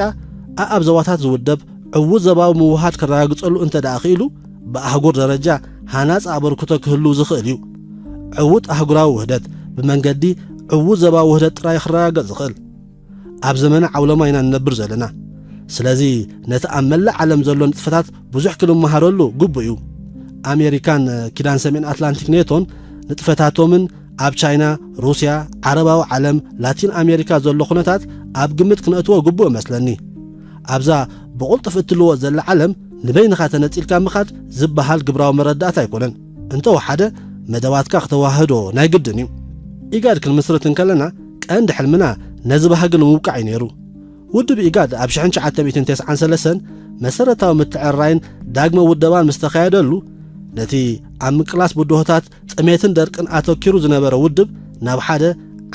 ኣኣብ ዞባታት ዝውደብ ዕዉት ዞባዊ ምውሃድ ክረጋግጸሉ እንተ ደኣ ክኢሉ፣ ብኣህጉር ደረጃ ሃናጺ ኣበርክቶ ክህልው ዝኽእል እዩ። ዕዉት ኣህጉራዊ ውህደት ብመንገዲ ዕዉት ዞባዊ ውህደት ጥራይ ክረጋገጽ ዝኽእል። ኣብ ዘመነ ዓውለማ ኢና ንነብር ዘለና። ስለዚ ነቲ ኣብ መላእ ዓለም ዘሎ ንጥፈታት ብዙሕ ክንመሃረሉ ግቡእ እዩ። ኣሜሪካን ኪዳን ሰሜን ኣትላንቲክ ኔቶን ንጥፈታቶምን ኣብ ቻይና፣ ሩስያ፣ ዓረባዊ ዓለም፣ ላቲን ኣሜሪካ ዘሎ ኩነታት ኣብ ግምት ክነእትዎ ግቡእ እመስለኒ። ኣብዛ ብቕልጡፍ እትልወጥ ዘላ ዓለም ንበይንኻ ተነጺልካ ምኻድ ዝበሃል ግብራዊ መረዳእታ ኣይኮነን። እንተወሓደ መደባትካ ክተዋህዶ ናይ ግድን እዩ። ኢጋድ ክንምስርት እንከለና ቀንዲ ሕልምና ነዚ ባህጊ ንምውቃዕ እዩ ነይሩ። ውድብ ኢጋድ ኣብ ሽሕን ትሽዓተ ሚእትን ተስዓን ሰለስተን መሰረታዊ ምትዕርራይን ዳግመ ውደባን ምስ ተኻየደሉ፣ ነቲ ኣብ ምቅላስ ብድሆታት፣ ጥሜትን ደርቅን ኣተኪሩ ዝነበረ ውድብ ናብ ሓደ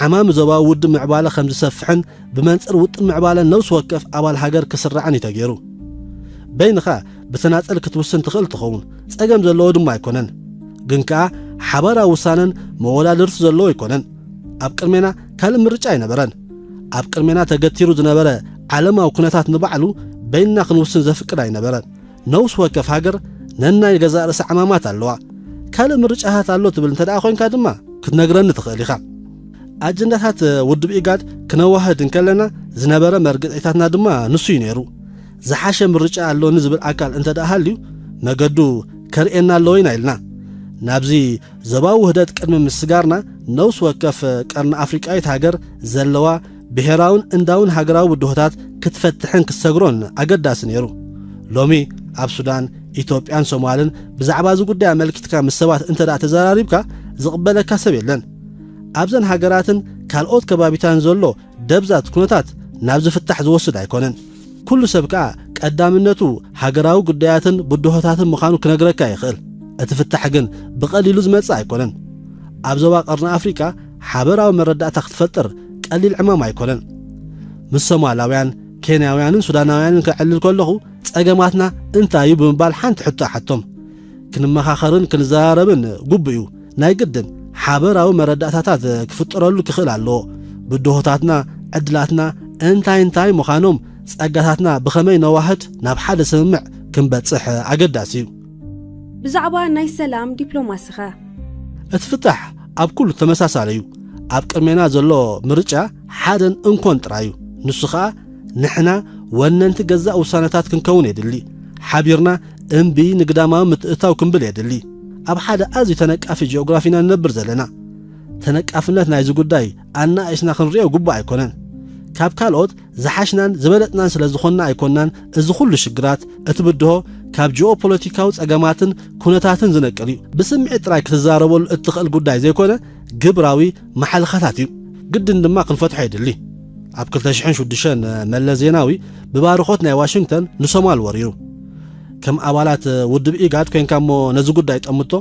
ዓማሚ ዞባዊ ውድብ ምዕባለ ከም ዝሰፍሕን ብመንጽር ውጥን ምዕባለ ነብሲ ወከፍ ኣባል ሃገር ክስራዕን እዩ ተገይሩ። በይንኻ ብተናጸል ክትውስን ትኽእል ትኸውን፣ ጸገም ዘለዎ ድማ ኣይኮነን። ግን ከኣ ሓባራዊ ውሳነን መወዳድርቲ ዘለዎ ኣይኮነን። ኣብ ቅድሜና ካልእ ምርጫ ኣይነበረን። ኣብ ቅድሜና ተገቲሩ ዝነበረ ዓለማዊ ኩነታት ንባዕሉ በይንና ክንውስን ዘፍቅድ ኣይነበረን። ነውስ ወከፍ ሃገር ነናይ ገዛእ ርእሳ ዕማማት ኣለዋ። ካልእ ምርጫታት ኣሎ ትብል እንተ ደኣ ኮይንካ ድማ ክትነግረኒ ትኽእል ኢኻ። ኣጀንዳታት ውድብ ኢጋድ ክነዋህድ እንከለና ዝነበረ መርግጺታትና ድማ ንሱ እዩ ነይሩ። ዝሓሸ ምርጫ ኣሎኒ ዝብል ኣካል እንተ ደኣ ሃልዩ መገዱ ከርእየና ኣለዎ ኢና ኢልና። ናብዚ ዞባዊ ውህደት ቅድሚ ምስጋርና ነውስ ወከፍ ቀርኒ ኣፍሪቃዊት ሃገር ዘለዋ ብሄራውን እንዳውን ሃገራዊ ብድሆታት ክትፈትሕን ክትሰግሮን ኣገዳሲ ነይሩ። ሎሚ ኣብ ሱዳን፣ ኢትዮጵያን ሶማልን ብዛዕባ እዚ ጉዳይ ኣመልኪትካ ምስ ሰባት እንተ ደኣ ተዘራሪብካ ዝቕበለካ ሰብ የለን። ኣብዘን ሃገራትን ካልኦት ከባቢታን ዘሎ ደብዛት ኩነታት ናብ ዝፍታሕ ዝወስድ ኣይኮነን። ኩሉ ሰብ ከኣ ቀዳምነቱ ሃገራዊ ጉዳያትን ብድሆታትን ምዃኑ ክነግረካ ይኽእል። እቲ ፍታሕ ግን ብቐሊሉ ዝመጽእ ኣይኮነን። ኣብ ዞባ ቀርኒ ኣፍሪቃ ሓበራዊ መረዳእታ ክትፈጥር ቀሊል ዕማም ኣይኮነን። ምስ ሶማላውያን፣ ኬንያውያንን ሱዳናውያንን ከዕልል ከለኹ ጸገማትና እንታይ እዩ ብምባል ሓንቲ ሕቶ እሓቶም። ክንመኻኸርን ክንዘራረብን ግቡእ እዩ። ናይ ግድን ሓበራዊ መረዳእታታት ክፍጠረሉ ክኽእል ኣለዎ። ብድሆታትና፣ ዕድላትና እንታይ እንታይ ምዃኖም፣ ጸጋታትና ብኸመይ ነዋህድ ናብ ሓደ ስምምዕ ክንበጽሕ ኣገዳሲ እዩ። ብዛዕባ ናይ ሰላም ዲፕሎማሲኸ? እቲ ፍታሕ ኣብ ኩሉ ተመሳሳሊ እዩ። ኣብ ቅድሜና ዘሎ ምርጫ ሓደን እንኮን ጥራይ እዩ። ንሱ ኸኣ ንሕና ወነንቲ ገዛእ ውሳነታት ክንከውን የድሊ። ሓቢርና እምቢ ንግዳማዊ ምትእትታው ክንብል የድሊ። ኣብ ሓደ ኣዝዩ ተነቃፊ ጂኦግራፊ ኢና ንነብር ዘለና። ተነቃፍነት ናይዚ ጉዳይ ኣናእሽና ክንሪኦ ግቡእ ኣይኮነን። ካብ ካልኦት ዝሓሽናን ዝበለጽናን ስለ ዝኾንና ኣይኮንናን። እዚ ኩሉ ሽግራት፣ እቲ ብድሆ፣ ካብ ጂኦፖለቲካዊ ጸገማትን ኩነታትን ዝነቅል እዩ። ብስምዒት ጥራይ ክትዛረበሉ እትኽእል ጉዳይ ዘይኮነ፣ ግብራዊ ማሕለኻታት እዩ። ግድን ድማ ክንፈትሖ የድሊ። ኣብ ክልተ ሽሕን ሽዱሽተን መለስ ዜናዊ ብባርኾት ናይ ዋሽንግተን ንሶማል ወሪሩ። ከም ኣባላት ውድብ ኢጋድ ኮንካ እሞ ነዚ ጉዳይ ጠምቶ።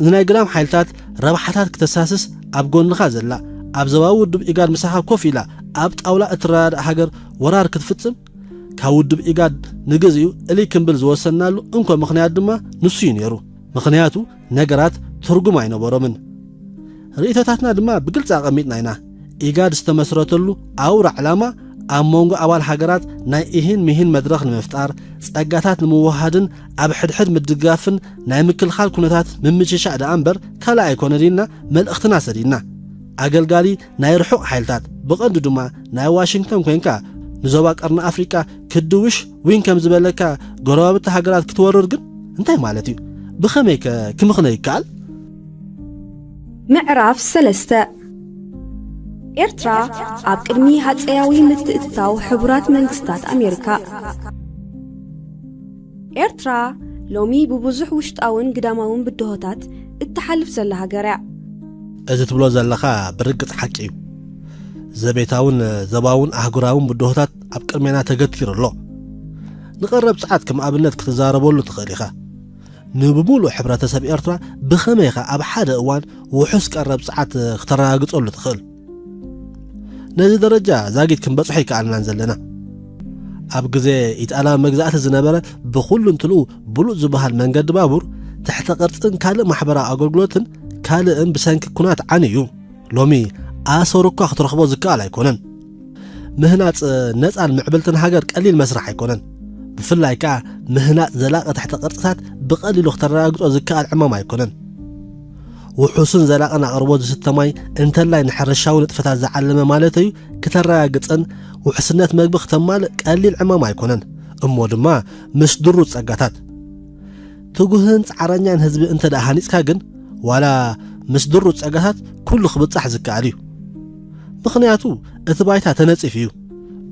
ንናይ ግዳም ሓይልታት ረብሓታት ክተሳስስ ኣብ ጎንኻ ዘላ፣ ኣብ ዘባዊ ውድብ ኢጋድ ምሳኻ ኮፍ ኢላ ኣብ ጣውላ እትረዳዳእ ሃገር ወራር ክትፍጽም፣ ካብ ውድብ ኢጋድ ንግዚኡ እልይ ክንብል ዝወሰንናሉ እንኮ ምኽንያት ድማ ንሱ እዩ ነይሩ። ምኽንያቱ ነገራት ትርጉም ኣይነበሮምን። ርእይቶታትና ድማ ብግልጺ ኣቐሚጥና ኢና። ኢጋድ ዝተመስረተሉ ኣውራ ዕላማ ኣብ መንጎ ኣባል ሃገራት ናይ ኢሂን ሚሂን መድረኽ ንምፍጣር፣ ጸጋታት ንምውሃድን ኣብ ሕድሕድ ምድጋፍን ናይ ምክልኻል ኩነታት ምምችቻእ ደኣ እምበር ካልእ ኣይኮነን ኢልና መልእኽትና ሰዲድና። ኣገልጋሊ ናይ ርሑቕ ሓይልታት፣ ብቐንዱ ድማ ናይ ዋሽንግተን ኮንካ፣ ንዞባ ቀርኒ ኣፍሪቃ ክድውሽ ዊን ከም ዝበለካ፣ ጎረባብቲ ሃገራት ክትወርር ግን እንታይ ማለት እዩ? ብኸመይከ ክምኽነ ይከኣል? ምዕራፍ ሰለስተ። ኤርትራ ኣብ ቅድሚ ሃጸያዊ ምትእትታው ሕቡራት መንግስታት ኣሜሪካ። ኤርትራ ሎሚ ብብዙሕ ውሽጣውን ግዳማውን ብድሆታት እትሓልፍ ዘላ ሃገር እያ። እዚ ትብሎ ዘለኻ ብርግጽ ሓቂ እዩ። ዘቤታውን ዘባውን ኣህጉራውን ብድሆታት ኣብ ቅድሜና ተገቲሩ ኣሎ። ንቐረብ ጸዓት ከም ኣብነት ክትዛረበሉ ትኽእል ኢኻ። ንብምሉእ ሕብረተሰብ ኤርትራ ብኸመይኻ ኣብ ሓደ እዋን ውሑስ ቀረብ ጸዓት ክተረጋግጸሉ ትኽእል? ነዚ ደረጃ ዛጊት ክንበጽሖ ይከኣልናን ዘለና። ኣብ ግዜ ኢጣልያዊ መግዛእቲ ዝነበረ ብኹሉ እንትንኡ ብሉጽ ዝበሃል መንገዲ ባቡር፣ ትሕተ ቅርጽን ካልእ ማሕበራዊ ኣገልግሎትን ካልእን ብሰንኪ ኩናት ዓንዩ። ሎሚ ኣሰሩ እኳ ክትረኽቦ ዝከኣል ኣይኮነን። ምህናጽ ነጻን ምዕብልትን ሃገር ቀሊል መስራሕ ኣይኮነን። ብፍላይ ከኣ ምህናጽ ዘላቒ ትሕተ ቅርጽታት ብቐሊሉ ክተረጋግጾ ዝከኣል ዕማም ኣይኮነን። ውሑስን ዘላቕን ኣቕርቦት ዝስተ ማይ እንተላይ ንሕርሻዊ ንጥፈታት ዝዓለመ ማለተዩ ክተረጋግጽን ውሕስነት መግቢ ክተማልእ ቀሊል ዕማም ኣይኮነን። እሞ ድማ ምስ ድሩት ጸጋታት ትጉህን ጻዕረኛን ህዝቢ እንተ ደኣ ሃኒጽካ ግን ዋላ ምስ ድሩት ጸጋታት ኩሉ ክብጻሕ ዝከኣል እዩ። ምኽንያቱ እቲ ባይታ ተነጺፉ እዩ።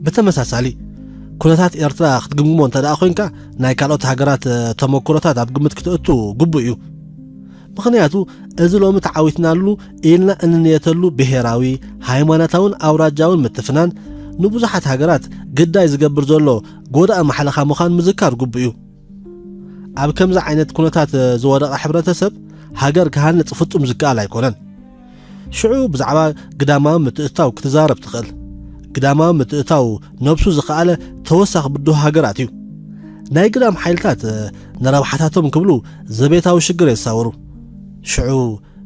ብተመሳሳሊ ኩነታት ኤርትራ ክትግምግሞ እንተ ደኣ ኮይንካ ናይ ካልኦት ሃገራት ተመክሮታት ኣብ ግምት ክተእቱ ግቡእ እዩ። ምኽንያቱ እዚ ሎሚ ተዓዊትናሉ ኢልና እንንየተሉ ብሄራዊ፣ ሃይማኖታውን ኣውራጃውን ምትፍናን ንብዙሓት ሃገራት ግዳይ ዝገብር ዘሎ ጎዳኢ ማሕለኻ ምዃን ምዝካር ግቡእ እዩ። ኣብ ከምዚ ዓይነት ኩነታት ዝወደቐ ሕብረተሰብ ሃገር ክሃንጽ ፍጹም ዝከኣል ኣይኮነን። ሽዑ ብዛዕባ ግዳማዊ ምትእትታው ክትዛረብ ትኽእል። ግዳማዊ ምትእትታው ነብሱ ዝኸኣለ ተወሳኺ ብድሆ ሃገራት እዩ። ናይ ግዳም ሓይልታት ንረብሓታቶም ክብሉ ዘቤታዊ ሽግር የሳውሩ። ሽዑ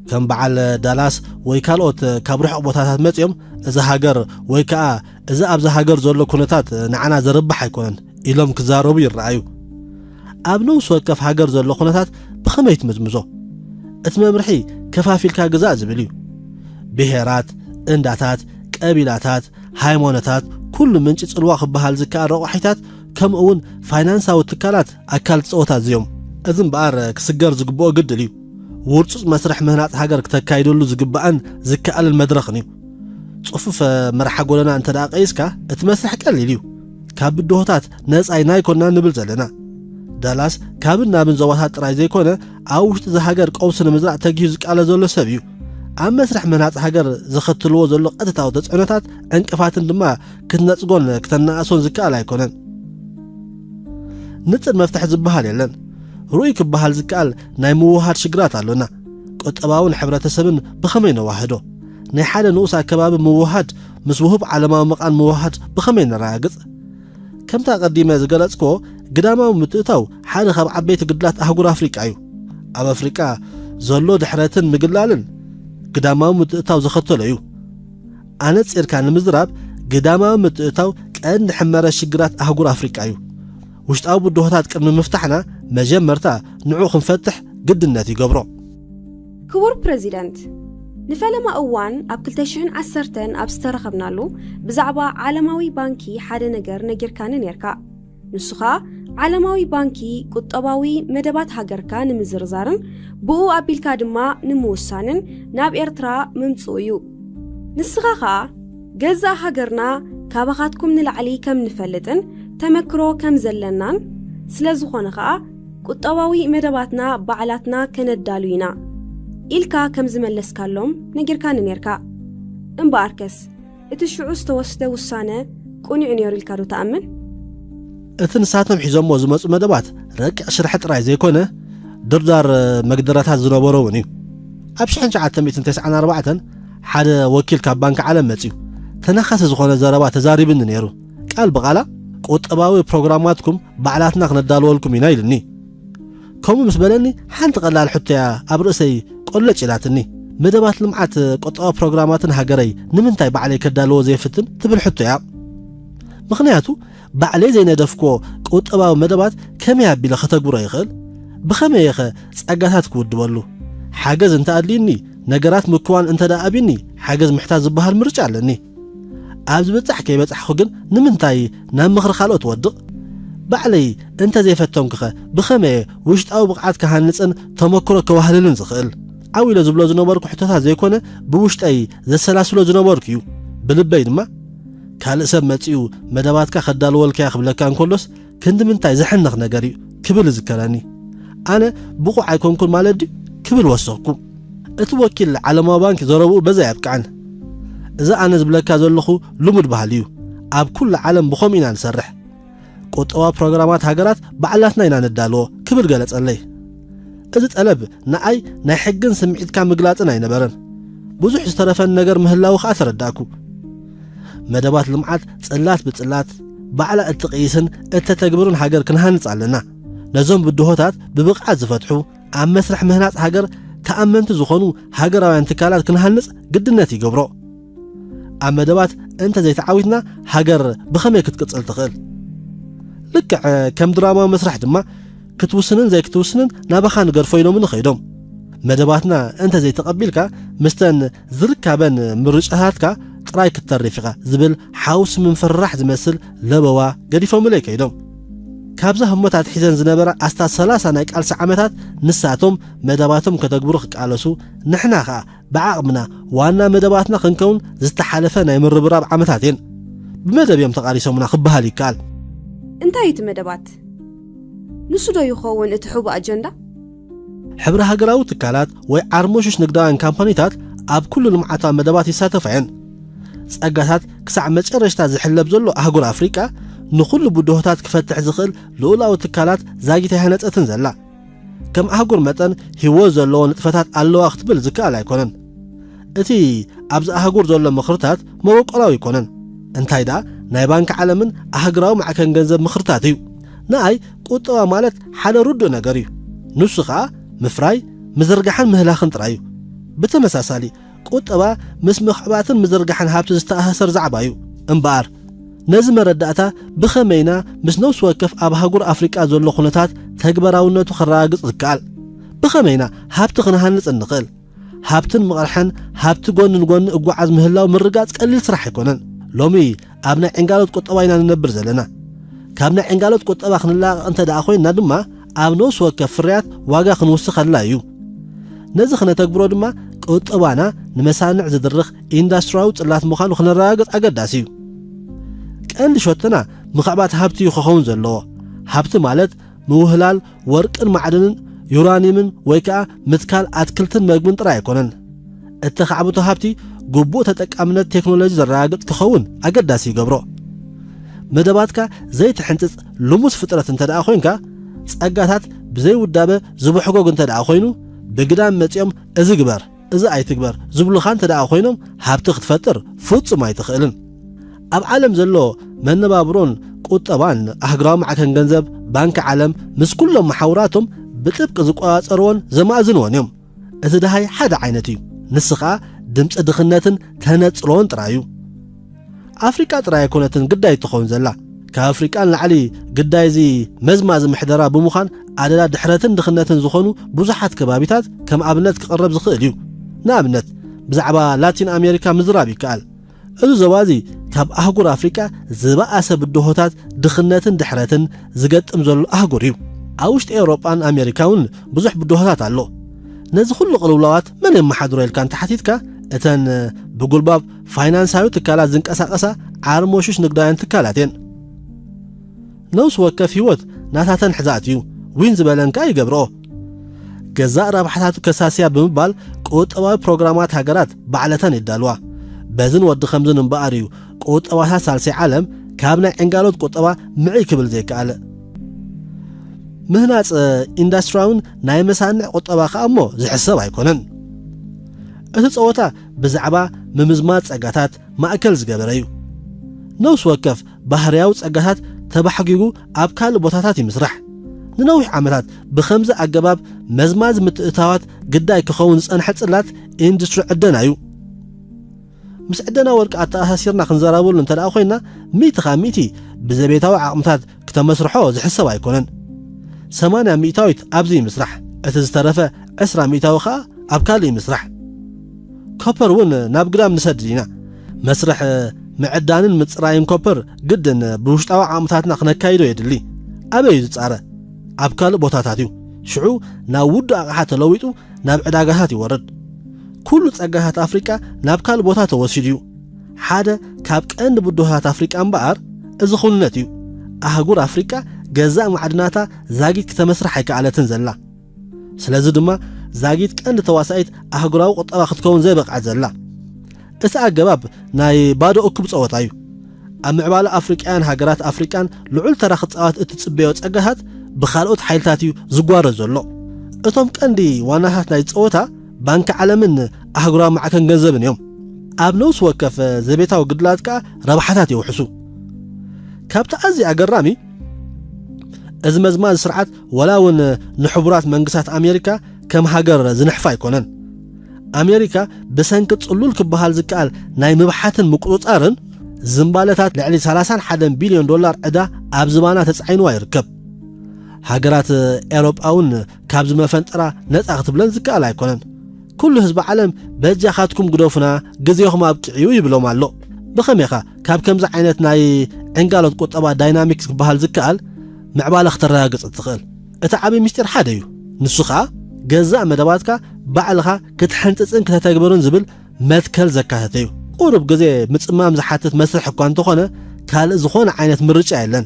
ከም በዓል ዳላስ ወይ ካልኦት ካብ ርሑቕ ቦታታት መጺኦም እዛ ሃገር ወይ ከኣ እዚ ኣብዛ ሃገር ዘሎ ኩነታት ንዓና ዘርብሕ ኣይኮነን ኢሎም ክዛረቡ ይረኣዩ። ኣብ ነፍሲ ወከፍ ሃገር ዘሎ ኩነታት ብኸመይ ትምዝምዞ? እቲ መምርሒ ከፋፊልካ ግዛእ ዝብል እዩ። ብሄራት፣ እንዳታት፣ ቀቢላታት፣ ሃይማኖታት፣ ኩሉ ምንጪ ጽልዋ ክበሃል ዝከኣል ረቋሒታት ከምኡ እውን ፋይናንሳዊ ትካላት ኣካል ጸወታ እዚኦም። እዚ እምበኣር ክስገር ዝግብኦ ግድል እዩ። ውርጹጽ መስርሕ ምህናጽ ሃገር ክተካይደሉ ዝግባእን ዝከኣልን መድረኽን እዩ። ጽፉፍ መርሓ ጎደና እንተ ደኣ ቀይስካ እቲ መስርሕ ቀሊል እዩ። ካብ ብድሆታት ነጻ ኣይኮንና ንብል ዘለና። ዳላስ ካብን ናብን ዞባታት ጥራይ ዘይኮነ ኣብ ውሽጢ እዚ ሃገር ቀውሲ ንምዝራእ ተጊሁ ዝቃለ ዘሎ ሰብ እዩ። ኣብ መስርሕ ምህናጽ ሃገር ዘኸትልዎ ዘሎ ቀጥታዊ ተጽዕኖታት ዕንቅፋትን ድማ ክትነጽጎን ክተናእሶን ዝከኣል ኣይኮነን። ንጽር መፍትሒ ዝበሃል የለን። ርኡይ ክበሃል ዝከኣል ናይ ምውሃድ ሽግራት ኣሎና። ቁጠባውን ሕብረተሰብን ብኸመይ ነዋህዶ? ናይ ሓደ ንኡስ ኣከባቢ ምውሃድ ምስ ውሁብ ዓለማዊ መቓን ምውሃድ ብኸመይ ነረጋግጽ? ከምታ ቀዲመ ዝገለጽክዎ ግዳማዊ ምትእታው ሓደ ካብ ዓበይቲ ግድላት ኣህጉር ኣፍሪቃ እዩ። ኣብ ኣፍሪቃ ዘሎ ድሕረትን ምግላልን ግዳማዊ ምትእታው ዘኸተሎ እዩ። ኣነጺርካ ንምዝራብ ግዳማዊ ምትእታው ቀንዲ ሕመረ ሽግራት ኣህጉር ኣፍሪቃ እዩ። ውሽጣዊ ብድሆታት ቅድሚ ምፍታሕና መጀመርታ ንዑ ክንፈትሕ ግድነት ይገብሮ። ክቡር ፕረዚደንት፣ ንፈለማ እዋን ኣብ ክልተ ሽሕን ዓሰርተን ኣብ ዝተረኸብናሉ ብዛዕባ ዓለማዊ ባንኪ ሓደ ነገር ነጊርካኒ ነርካ። ንሱ ኸኣ ዓለማዊ ባንኪ ቁጠባዊ መደባት ሃገርካ ንምዝርዛርን ብኡ ኣቢልካ ድማ ንምውሳንን ናብ ኤርትራ ምምጽኡ እዩ። ንስኻ ኸኣ ገዛእ ሃገርና ካባኻትኩም ንላዕሊ ከም ንፈልጥን ተመክሮ ከም ዘለናን፣ ስለ ዝኾነ ኸኣ ቁጠባዊ መደባትና ባዕላትና ከነዳሉ ኢና ኢልካ ከም ዝመለስካሎም ነጊርካኒ ኔርካ። እምበኣርከስ እቲ ሽዑ ዝተወስደ ውሳነ ቅኑዕ ነይሩ ኢልካ ዶ ትኣምን? እቲ ንሳቶም ሒዞሞ ዝመጹ መደባት ረቂቕ ሽርሒ ጥራይ ዘይኮነ ድርዳር መግደራታት ዝነበሮ እውን እዩ። ኣብ ሽሕን ትሽዓተ ሚእትን ተስዓን ኣርባዕተን ሓደ ወኪል ካብ ባንክ ዓለም መጺኡ ተናኻሲ ዝኾነ ዘረባ ተዛሪብኒ ነይሩ። ቃል ብቓላ ቁጠባዊ ፕሮግራማትኩም ባዕላትና ክነዳልወልኩም ኢና ኢልኒ። ከምኡ ምስ በለኒ ሓንቲ ቀላል ሕቶ እያ ኣብ ርእሰይ ቆለጭ ኢላትኒ። መደባት ልምዓት ቁጠባዊ ፕሮግራማትን ሃገረይ ንምንታይ ባዕለይ ከዳልዎ ዘይፍትን ትብል ሕቶ እያ። ምኽንያቱ ባዕለይ ዘይነደፍክዎ ቁጠባዊ መደባት ከመይ ኣቢለ ከተግብሮ ይኽእል? ብኸመይ እየ ኸ ጸጋታት ክውድበሉ? ሓገዝ እንተ ኣድልዩኒ፣ ነገራት ምክዋን እንተ ደኣ ኣብዩኒ፣ ሓገዝ ምሕታት ዝበሃል ምርጫ ኣለኒ። ኣብ ዝብጻሕ ከይበጻሕኩ ግን ንምንታይ ናብ ምኽሪ ካልኦት ወድቕ? ባዕለይ እንተ ዘይፈተንኩኸ ብኸመይ እየ ውሽጣዊ ብቕዓት ክሃንጽን ተመክሮ ከዋህልልን ዝኽእል? ዓው ኢለ ዝብሎ ዝነበርኩ ሕቶታት ዘይኮነ ብውሽጠይ ዘሰላስሎ ዝነበርኩ እዩ። ብልበይ ድማ ካልእ ሰብ መጺኡ መደባትካ ከዳልወልካያ ክብለካ እንከሎስ ክንዲ ምንታይ ዘሕንኽ ነገር እዩ ክብል ይዝከረኒ። ኣነ ብቑዕ ኣይኮንኩን ማለት ድዩ ክብል ወሰኽኩ። እቲ ወኪል ዓለማዊ ባንክ ዘረብኡ በዛ የብቅዐን። እዚ ኣነ ዝብለካ ዘለኹ ልሙድ ባህሊ እዩ። ኣብ ኩሉ ዓለም ብኸምኡ ኢና ንሰርሕ። ቁጠባ ፕሮግራማት ሃገራት ባዕላትና ኢና ነዳልዎ ክብል ገለጸለይ። እዚ ጠለብ ንኣይ ናይ ሕግን ስምዒትካ ምግላጽን ኣይነበረን። ብዙሕ ዝተረፈን ነገር ምህላዉ ኸኣ ተረዳእኩ። መደባት ልምዓት ጽላት ብጽላት ባዕላ እትቕይስን እተተግብርን ሃገር ክንሃንጽ ኣለና። ነዞም ብድሆታት ብብቕዓት ዝፈትሑ ኣብ መስርሕ ምህናጽ ሃገር ተኣመንቲ ዝኾኑ ሃገራውያን ትካላት ክንሃንጽ ግድነት ይገብሮ። ኣብ መደባት እንተ ዘይተዓዊትና ሃገር ብኸመይ ክትቅጽል ትኽእል? ልክዕ ከም ድራማዊ መስርሕ ድማ ክትውስንን ዘይክትውስንን ናባኻ ንገድፎ ኢሎምኒ ኸይዶም። መደባትና እንተ ዘይተቐቢልካ ምስተን ዝርካበን ምርጫታትካ ጥራይ ክትተርፍ ኢኻ ዝብል ሓውሲ ምንፍርራሕ ዝመስል ለበዋ ገዲፎምለይ ከይዶም። ካብዛ ህሞታት ሒዘን ዝነበራ ኣስታት ሰላሳ ናይ ቃልሲ ዓመታት ንሳቶም መደባቶም ከተግብሩ ክቃለሱ፣ ንሕና ኸኣ ብዓቕምና ዋና መደባትና ክንከውን ዝተሓለፈ ናይ ምርብራብ ዓመታት እየን። ብመደብ እዮም ተቓሊሶምና ክበሃል ይከኣል። እንታይ እቲ መደባት? ንሱ ዶ ይኸውን እቲ ሕቡእ ኣጀንዳ? ሕብረ ሃገራዊ ትካላት ወይ ዓርሞሹሽ ንግዳውያን ካምፓኒታት ኣብ ኩሉ ልምዓታዊ መደባት ይሳተፋ እየን። ጸጋታት ክሳዕ መጨረሽታ ዝሕለብ ዘሎ ኣህጉር ኣፍሪቃ ንኹሉ ብድሆታት ክፈትሕ ዝኽእል ልኡላዊ ትካላት ዛጊት ኣይሃነጸትን ዘላ። ከም ኣህጉር መጠን ህይወት ዘለዎ ንጥፈታት ኣለዋ ክትብል ዝከኣል ኣይኮነን። እቲ ኣብዚ ኣህጉር ዘሎ ምኽርታት መበቆላዊ ኣይኮነን። እንታይ ደኣ ናይ ባንክ ዓለምን ኣህግራዊ ማዕከን ገንዘብ ምኽርታት እዩ። ንኣይ ቁጠባ ማለት ሓደ ርዱእ ነገር እዩ። ንሱ ኸኣ ምፍራይ፣ ምዝርጋሕን ምህላኽን ጥራይ እዩ። ብተመሳሳሊ ቁጠባ ምስ ምኽዕባትን ምዝርጋሕን ሃብቲ ዝተኣሳሰር ዛዕባ እዩ። እምበኣር ነዚ መረዳእታ ብኸመይና ምስ ነፍሲ ወከፍ ኣብ ኣህጉር ኣፍሪቃ ዘሎ ኩነታት ተግባራውነቱ ከረጋግጽ ዝከኣል? ብኸመይና ሃብቲ ክንሃንጽ እንኽእል? ሃብትን ምቕርሕን ሃብቲ ጎኒ ንጎኒ እጓዓዝ ምህላው ምርጋጽ ቀሊል ስራሕ ኣይኮነን። ሎሚ ኣብ ናይ ዕንጋሎት ቁጠባ ኢና ንነብር ዘለና። ካብ ናይ ዕንጋሎት ቁጠባ ክንላቐቕ እንተ ደኣ ኮይንና ድማ ኣብ ነፍሲ ወከፍ ፍርያት ዋጋ ክንውስኸላ እዩ። ነዚ ክነተግብሮ ድማ ቁጠባና ንመሳንዕ ዝድርኽ ኢንዳስትሪያዊ ጽላት ምዃኑ ክነረጋግጽ ኣገዳሲ እዩ። ቀንዲ ሸቶና ምኽዕባት ሃብቲ እዩ ክኸውን ዘለዎ። ሃብቲ ማለት ምውህላል ወርቅን ማዕድንን ዩራኒየምን ወይ ከኣ ምትካል ኣትክልትን መግብን ጥራይ ኣይኮነን። እተኻዕብቶ ሃብቲ ግቡእ ተጠቃምነት ቴክኖሎጂ ዘረጋግጽ ክኸውን ኣገዳሲ ይገብሮ። መደባትካ ዘይትሕንጽጽ ልሙስ ፍጥረት እንተ ደኣ ኮይንካ፣ ጸጋታት ብዘይውዳበ ዝብሕጎግ እንተ ደኣ ኮይኑ፣ ብግዳም መጺኦም እዚ ግበር፣ እዚ ኣይትግበር ዝብሉኻ እንተ ደኣ ኮይኖም፣ ሃብቲ ክትፈጥር ፍጹም ኣይትኽእልን። ኣብ ዓለም ዘሎ መነባብሮን ቁጠባን ኣህግራዊ ማዕከን ገንዘብ፣ ባንኪ ዓለም ምስ ኩሎም መሓውራቶም ብጥብቂ ዝቆጻጸርዎን ዘማእዝንዎን እዮም። እቲ ደሃይ ሓደ ዓይነት እዩ። ንሱ ኸኣ ድምጺ ድኽነትን ተነጽሎን ጥራይ እዩ። ኣፍሪቃ ጥራይ ኣይኮነትን ግዳይ ትኸውን ዘላ። ካብ ኣፍሪቃ ንላዕሊ ግዳይ እዚ መዝማዚ ምሕደራ ብምዃን ኣደዳ ድሕረትን ድኽነትን ዝኾኑ ብዙሓት ከባቢታት ከም ኣብነት ክቐረብ ዝኽእል እዩ። ንኣብነት ብዛዕባ ላቲን ኣሜሪካ ምዝራብ ይከኣል። እዚ ዞባ እዚ ካብ ኣህጉር ኣፍሪቃ ዝበኣሰ ብድሆታት፣ ድኽነትን ድሕረትን ዝገጥም ዘሎ ኣህጉር እዩ። ኣብ ውሽጢ ኤውሮጳን ኣሜሪካ እውን ብዙሕ ብድሆታት ኣሎ። ነዚ ኩሉ ቅልውላዋት መን የመሓድሮ ኢልካ እንተሓቲትካ፣ እተን ብጉልባብ ፋይናንሳዊ ትካላት ዝንቀሳቐሳ ዓርሞሹሽ ንግዳውያን ትካላት እየን። ነውስ ወከፍ ህይወት ናታተን ሕዛእት እዩ፣ ዊን ዝበለን ከኣ ይገብርኦ። ገዛእ ረብሓታቱ ከሳስያ ብምባል ቁጠባዊ ፕሮግራማት ሃገራት ባዕለተን የዳልዋ። በዝን ወዲ ከምዝን እምበኣር እዩ ቁጠባታት ሳልሳይ ዓለም ካብ ናይ ዕንጋሎት ቁጠባ ምዕይ ክብል ዘይከኣለ። ምህናጽ ኢንዱስትሪያውን ናይ መሳንዕ ቁጠባ ከኣ እሞ ዝሕሰብ ኣይኮነን። እቲ ጸወታ ብዛዕባ ምምዝማዝ ጸጋታት ማእከል ዝገበረ እዩ። ነውስ ወከፍ ባህርያዊ ጸጋታት ተባሕጊጉ ኣብ ካልእ ቦታታት ይምስራሕ። ንነዊሕ ዓመታት ብኸምዚ ኣገባብ መዝማዝ ምትእታዋት ግዳይ ክኸውን ዝጸንሐ ጽላት ኢንዱስትሪ ዕደና እዩ። ምስ ዕደና ወርቂ ኣተኣሳሲርና ክንዘራበሉ እንተ ደኣ ኮይና፣ ሚእቲ ካብ ሚእቲ ብዘቤታዊ ዓቕምታት ክተመስርሖ ዝሕሰብ ኣይኮነን። ሰማንያ ሚእታዊት ኣብዚ ይምስራሕ፣ እቲ ዝተረፈ ዕስራ ሚእታዊ ኸኣ ኣብ ካልእ ይምስራሕ። ኮፐር እውን ናብ ግዳም ንሰድድ ኢና። መስርሕ ምዕዳንን ምጽራይን ኮፐር ግድን ብውሽጣዊ ዓቕምታትና ክነካይዶ የድሊ። ኣበይ እዩ ዝጻረ? ኣብ ካልእ ቦታታት እዩ። ሽዑ ናብ ውዱእ ኣቕሓ ተለዊጡ ናብ ዕዳጋታት ይወርድ። ኩሉ ጸጋታት ኣፍሪቃ ናብ ካልእ ቦታ ተወሲዱ እዩ። ሓደ ካብ ቀንዲ ብድሆታት ኣፍሪቃ እምበኣር እዚ ኩንነት እዩ። ኣህጉር ኣፍሪቃ ገዛእ ማዕድናታ ዛጊት ክተመስርሕ ኣይከኣለትን ዘላ። ስለዚ ድማ ዛጊት ቀንዲ ተዋሳኢት ኣህጉራዊ ቁጠባ ክትከውን ዘይበቕዐት ዘላ። እቲ ኣገባብ ናይ ባዶ እኩብ ጸወታ እዩ። ኣብ ምዕባለ ኣፍሪቃውያን ሃገራት ኣፍሪቃን ልዑል ተራ ክጻወት እትጽበዮ ጸጋታት ብኻልኦት ሓይልታት እዩ ዝጓረ ዘሎ። እቶም ቀንዲ ዋናታት ናይ ጸወታ ባንኪ ዓለምን ኣህጉራዊ ማዕከን ገንዘብን እዮም። ኣብ ነውስ ወከፍ ዘቤታዊ ግድላት ከኣ ረብሓታት የውሕሱ። ካብቲ ኣዝዩ ኣገራሚ፣ እዚ መዝማዚ ስርዓት ወላ እውን ንሕቡራት መንግስታት ኣሜሪካ ከም ሃገር ዝንሕፋ ኣይኮነን። ኣሜሪካ ብሰንኪ ጽሉል ክበሃል ዝከኣል ናይ ምብሓትን ምቁጽጻርን ዝምባለታት ልዕሊ ሰላሳን ሓደን ቢልዮን ዶላር ዕዳ ኣብ ዝባና ተጻዒንዋ ይርከብ። ሃገራት ኤውሮጳ እውን ካብዚ መፈንጠራ ነጻ ክትብለን ዝከኣል ኣይኮነን። ኩሉ ህዝቢ ዓለም በጃኻትኩም ግደፉና፣ ግዜኹም ኣብቂዑ እዩ ይብሎም ኣሎ። ብኸመይኻ ካብ ከምዚ ዓይነት ናይ ዕንጋሎት ቁጠባ ዳይናሚክስ ክበሃል ዝከኣል ምዕባለ ክተረጋግጽ እትኽእል? እቲ ዓቢ ምስጢር ሓደ እዩ። ንሱ ኸኣ ገዛእ መደባትካ ባዕልኻ ክትሕንጽጽን ክተተግብርን ዝብል መትከል ዘካተተ እዩ። ቁሩብ ግዜ ምጽማም ዝሓትት መስርሕ እኳ እንተኾነ፣ ካልእ ዝኾነ ዓይነት ምርጫ የለን።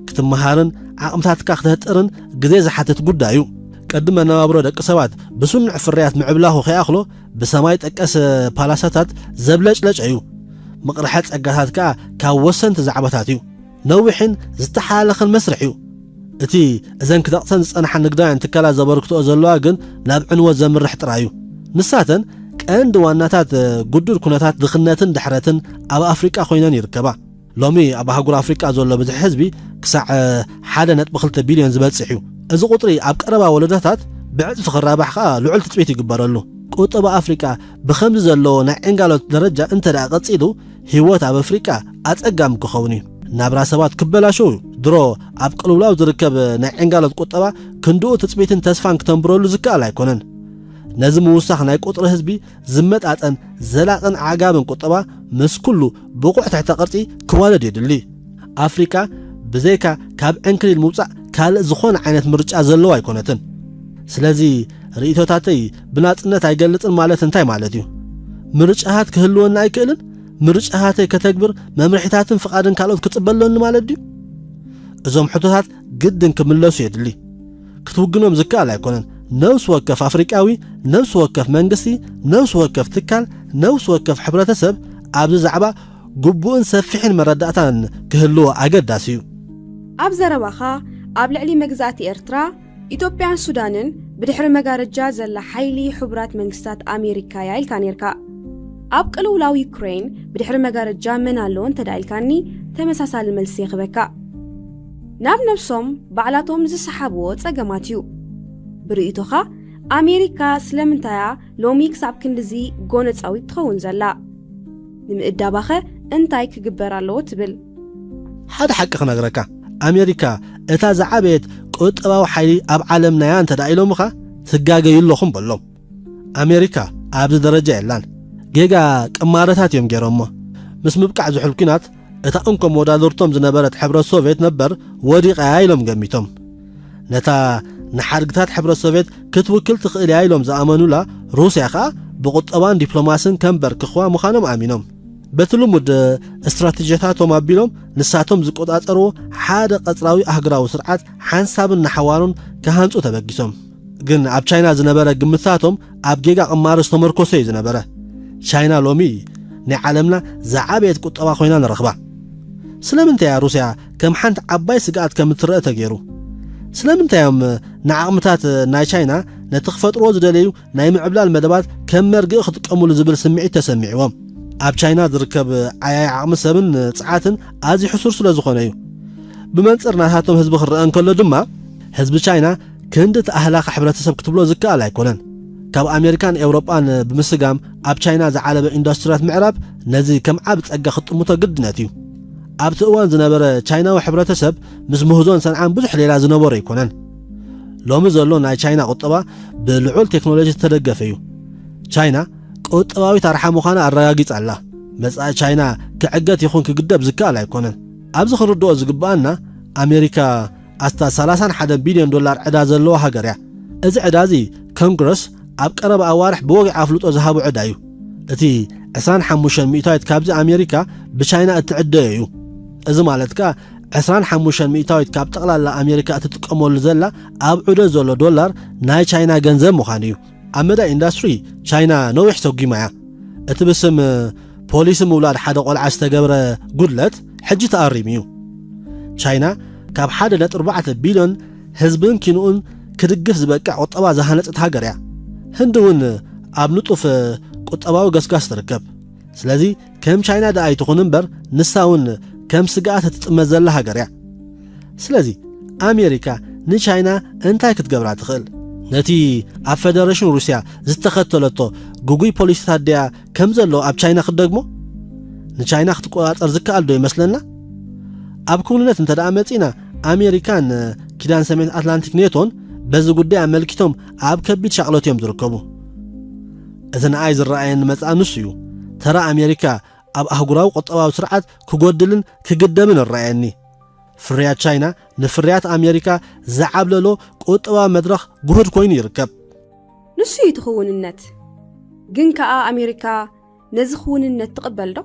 ክትመሃርን ዓቕምታትካ ክተህጥርን ግዜ ዝሓትት ጉዳይ እዩ። ቅዲ መነባብሮ ደቂ ሰባት ብስኑዕ ፍርያት ምዕብላኹ ከይኣኽሎ ብሰማይ ጠቀስ ፓላሳታት ዘብለጭለጨ እዩ። ምቕርሐ ጸጋታት ከኣ ካብ ወሰንቲ ዛዕባታት እዩ። ነዊሕን ዝተሓላለኸን መስርሕ እዩ። እቲ እዘን ክደቕሰን ዝጸንሓ ንግዳውያን ትካላት ዘበርክትኦ ዘለዋ ግን ናብ ዕንወት ዘምርሕ ጥራይ እዩ። ንሳተን ቀንዲ ዋናታት ግዱድ ኩነታት ድኽነትን ድሕረትን ኣብ ኣፍሪቃ ኮይነን ይርከባ። ሎሚ ኣብ ኣህጉር ኣፍሪቃ ዘሎ ብዝሒ ህዝቢ ክሳዕ ሓደ ነጥቢ ክልተ ቢልዮን ዝበጽሕ እዩ። እዚ ቁጽሪ ኣብ ቀረባ ወለዶታት ብዕጽፊ ክራባሕ ከኣ ልዑል ትጽቢት ይግበረሉ። ቁጠባ ኣፍሪቃ ብኸምዚ ዘለዎ ናይ ዕንጋሎት ደረጃ እንተ ደኣ ቀጺሉ፣ ህይወት ኣብ ኣፍሪቃ ኣጸጋሚ ክኸውን እዩ። ናብራ ሰባት ክበላሸው እዩ። ድሮ ኣብ ቅልውላው ዝርከብ ናይ ዕንጋሎት ቁጠባ ክንድኡ ትጽቢትን ተስፋን ክተንብረሉ ዝከኣል ኣይኮነን። ነዚ ምውሳኽ ናይ ቁጽሪ ህዝቢ ዝመጣጠን ዘላቕን ዓጋብን ቁጠባ ምስ ኩሉ ብቑዕ ትሕተ ቅርጺ ክዋደድ የድሊ። ኣፍሪቃ ብዘይካ ካብ ዕንክሊል ምውጻእ ካልእ ዝኾነ ዓይነት ምርጫ ዘለዋ ኣይኮነትን። ስለዚ ርእይቶታተይ ብናጽነት ኣይገልጽን ማለት እንታይ ማለት እዩ? ምርጫታት ክህልወና ኣይክእልን? ምርጫታተይ ከተግብር መምርሒታትን ፍቓድን ካልኦት ክጽበ ኣለኒ ማለት ድዩ? እዞም ሕቶታት ግድን ክምለሱ የድሊ። ክትውግኖም ዝከኣል ኣይኮነን። ነፍሲ ወከፍ ኣፍሪቃዊ፣ ነፍሲ ወከፍ መንግስቲ፣ ነፍሲ ወከፍ ትካል፣ ነፍሲ ወከፍ ሕብረተሰብ ኣብዚ ዛዕባ ግቡእን ሰፊሕን መረዳእታን ክህልዎ ኣገዳሲ እዩ። ኣብ ዘረባኻ፣ ኣብ ልዕሊ መግዛእቲ ኤርትራ፣ ኢትዮጵያን ሱዳንን ብድሕሪ መጋረጃ ዘላ ሓይሊ ሕቡራት መንግስታት ኣሜሪካ እያ ኢልካ ነይርካ። ኣብ ቅልውላው ዩክሬን ብድሕሪ መጋረጃ መን ኣሎ እንተ ደኣ ኢልካኒ፣ ተመሳሳሊ መልሲ የኽበካ። ናብ ነብሶም ባዕላቶም ዝሰሓብዎ ጸገማት እዩ። ብርእይቶኻ፣ ኣሜሪካ ስለምንታያ ሎሚ ክሳብ ክንድዚ ጎነጻዊት ትኸውን ዘላ? ንምእዳባኸ እንታይ ክግበር ኣለዎ ትብል? ሓደ ሓቂ ክነግረካ፣ ኣሜሪካ እታ ዝዓበየት ቁጠባዊ ሓይሊ ኣብ ዓለምናያ እንተ ደኣ ኢሎምኻ፣ ትጋገዩ ኣለኹም በሎም። ኣሜሪካ ኣብዚ ደረጃ የላን። ጌጋ ቅማረታት እዮም ገይሮሞ። ምስ ምብቃዕ ዝሑል ኲናት እታ እንኮ መወዳድርቶም ዝነበረት ሕብረት ሶቭየት ነበር ወዲቓ እያ ኢሎም ገሚቶም። ነታ ንሓድግታት ሕብረት ሶቭየት ክትውክል ትኽእል እያ ኢሎም ዝኣመኑላ ሩስያ ኸኣ ብቁጠባን ዲፕሎማስን ከንበር ክኽዋ ምዃኖም ኣሚኖም። በቲ ልሙድ ስትራቴጂታቶም ኣቢሎም ንሳቶም ዝቆጻጸርዎ ሓደ ቀጽራዊ ኣህጉራዊ ስርዓት ሓንሳብን ንሓዋሩን ክሃንጹ ተበጊሶም። ግን ኣብ ቻይና ዝነበረ ግምታቶም ኣብ ጌጋ ቅማሪ ዝተመርኮሰ እዩ ዝነበረ። ቻይና ሎሚ ናይ ዓለምና ዝዓበየት ቁጠባ ኮይና ንረኽባ። ስለምንታይ እያ ሩስያ ከም ሓንቲ ዓባይ ስግኣት ከም እትረአ ተገይሩ? ስለምንታይ እዮም ንዓቕምታት ናይ ቻይና ነቲ ክፈጥርዎ ዝደለዩ ናይ ምዕብላል መደባት ከም መርግእ ክጥቀሙሉ ዝብል ስምዒት ተሰሚዕዎም? ኣብ ቻይና ዝርከብ ዓያይ ዓቕሚ ሰብን ጽዓትን ኣዝዩ ሕሱር ስለ ዝኾነ እዩ። ብመንጽር ናታቶም ህዝቢ ክረአ እንከሎ ድማ፣ ህዝቢ ቻይና ክንዲ እቲ ኣህላኺ ሕብረተሰብ ክትብሎ ዝከኣል ኣይኮነን። ካብ ኣሜሪካን ኤውሮጳን ብምስጋም ኣብ ቻይና ዝዓለበ ኢንዱስትሪታት ምዕራብ ነዚ ከም ዓቢ ጸጋ ክጥምቶ ግድነት እዩ። ኣብቲ እዋን ዝነበረ ቻይናዊ ሕብረተሰብ ምስ ምህዞን ሰንዓን ብዙሕ ሌላ ዝነበሮ ኣይኮነን። ሎሚ ዘሎ ናይ ቻይና ቁጠባ ብልዑል ቴክኖሎጂ ዝተደገፈ እዩ። ቻይና ቁጠባዊት ኣርሓ ምዃና ኣረጋጊጻ ኣላ። መጻኢ ቻይና ክዕገት ይኹን ክግደብ ዝከኣል ኣይኮነን። ኣብዚ ክንርድኦ ዝግብኣና፣ ኣሜሪካ ኣስታት ሰላሳን ሓደን ቢልዮን ዶላር ዕዳ ዘለዋ ሃገር እያ። እዚ ዕዳ እዚ ኮንግረስ ኣብ ቀረባ ኣዋርሕ ብወግዒ ኣፍልጦ ዝሃቦ ዕዳ እዩ። እቲ ዕስራን ሓሙሽተን ሚእታዊት ካብዚ ኣሜሪካ ብቻይና እትዕደዮ እዩ። እዚ ማለት ከኣ ዕስራን ሓሙሽተን ሚእታዊት ካብ ጠቕላላ ኣሜሪካ እትጥቀመሉ ዘላ ኣብ ዑደት ዘሎ ዶላር ናይ ቻይና ገንዘብ ምዃኑ እዩ። ኣብ መዳይ ኢንዳስትሪ ቻይና ነዊሕ ሰጒማ እያ። እቲ ብስም ፖሊሲ ምውላድ ሓደ ቆልዓ ዝተገብረ ጉድለት ሕጂ ተኣሪሙ እዩ። ቻይና ካብ ሓደ ነጥቢ ኣርባዕተ ቢልዮን ህዝብን ኪንኡን ክድግፍ ዝበቅዕ ቁጠባ ዝሃነጸት ሃገር እያ። ህንዲ እውን ኣብ ንጡፍ ቁጠባዊ ገስጋስ ትርከብ። ስለዚ ከም ቻይና ደኣ ኣይትኹን እምበር ንሳ እውን ከም ስግኣት እትጥመት ዘላ ሃገር እያ። ስለዚ ኣሜሪካ ንቻይና እንታይ ክትገብራ ትኽእል? ነቲ ኣብ ፈደረሽን ሩስያ ዝተኸተለቶ ግጉይ ፖሊሲታት ድያ ከም ዘሎ ኣብ ቻይና ክትደግሞ? ንቻይና ክትቆጻጸር ዝከኣል ዶ ይመስለና? ኣብ ክውንነት እንተ ደኣ መጺና፣ ኣሜሪካን ኪዳን ሰሜን ኣትላንቲክ ኔቶን በዚ ጉዳይ ኣመልኪቶም ኣብ ከቢድ ሻቕሎት እዮም ዝርከቡ። እቲ ንኣይ ዝረኣየኒ መጻኢ ንሱ እዩ። ተራ ኣሜሪካ ኣብ ኣህጉራዊ ቁጠባዊ ስርዓት ክጎድልን ክግደምን እረኣየኒ። ፍርያት ቻይና ንፍርያት ኣሜሪካ ዝዓብለሎ ቁጠባዊ መድረኽ ግሁድ ኮይኑ ይርከብ። ንሱ እዩ እቲ ክውንነት። ግን ከኣ ኣሜሪካ ነዚ ክውንነት ትቕበል ዶ?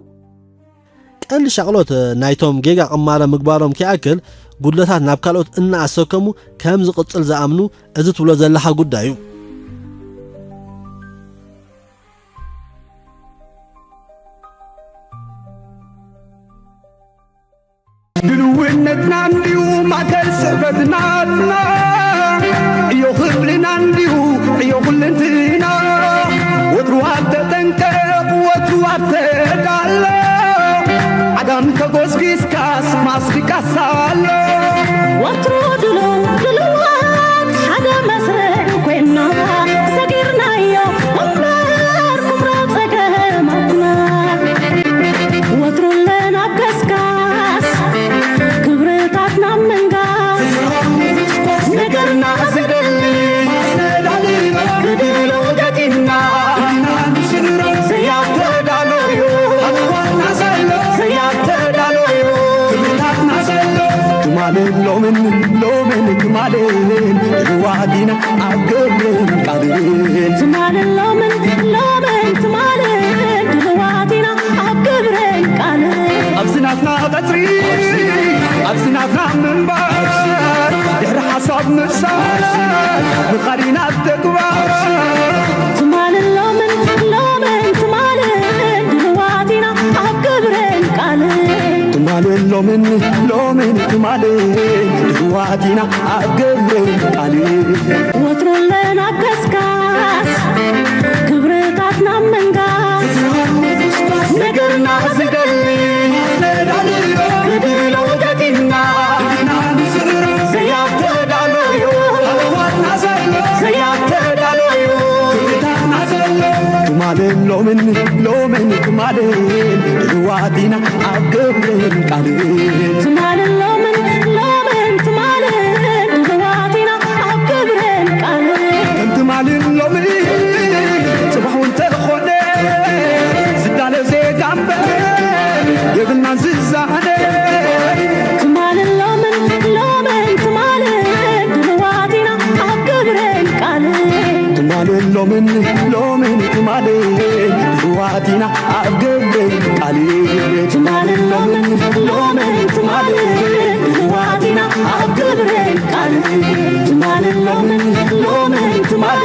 ቀንዲ ሻቕሎት ናይቶም ጌጋ ቅማረ ምግባሮም ከይኣክል፣ ጉድለታት ናብ ካልኦት እናኣሰከሙ ከም ዝቕጽል ዝኣምኑ እዚ ትብሎ ዘለኻ ጉዳይ እዩ። ድልውነትና እንዲዩ ማእከል ስሕበትናትና፣ ዕዮ ክብልና እንዲዩ ዕዮ ኩልንትና። ወትሩ ኣብ ተጠንቀቕ፣ ወትሩ ኣብ ተዳሎ፣ ዓጋም ተጎስጊስካስ ማስቲካስ ኣሎ። ወትሩ ድሉው ድልዋት ሓደ መስርዕ ኮይና፣ ሰጊርናዮ እምበር ኩምራ ጸገማትና። ወትሩ ኣለና ኣብ ገስጋስ፣ ክብርታትና ምንጋስ፣ ነገርና ዝደሊ ብድሎ ገጢምና፣ ዘያተዳሎዩ፣ ዘያተዳሎዩ፣ ትማልን ሎምን፣ ሎምን ትማልን፣ ድልዋት ኢና ኣብ ግብርን ቃልን። ትማልን ሎምን፣ ሎምን ትማልን፣ ድልዋት ኢና ኣብ ግብርን ቃልን። ኣብዚ ናትና ቀጽሪ፣ ኣብዚ ናትና ምንባር፣ ድሕሪ ሓሳብ ምሳር፣ ንኻሊና ተግባር። ትማልን ሎምን፣ ሎምን ትማልን፣ ድልዋት ኢና ኣብ ግብርን ቃልን። ትማልን ሎምን፣ ሎምን ትማልን፣ ድልዋት ኢና ኣብ ግብርን ቃልን። ወትሩ ኣለና ኣብ ገስጋስ፣ ክብርታትና ምንጋስ፣ ነገርና ዝደሊ ብድሎ ገጢምና፣ ዘያተዳሎዩ፣ ዘያተዳሎዩ፣ ትማልን ሎምን፣ ሎምን ትማልን፣ ድልዋት ኢና ኣብ ግብርን ቃልን። ትማልን ሎምን፣ ሎምን ትማልን፣ ድልዋት ኢና ኣብ ግብርን ቃልን። ከም ትማልን ሎምን፣ ጽባሕ እውን ተኾነ፣ ዝዳለ ዜጋ እምበር፣ የብልናን ዝዛነ። ሎምን ሎምን ትማል ህዋቲና ኣብ ግብርን ቃል ትማል ሎምን ሎምን ትማል ህዋቲና ኣብ ግብርን ቃል ትማል ሎምን ሎምን ትማል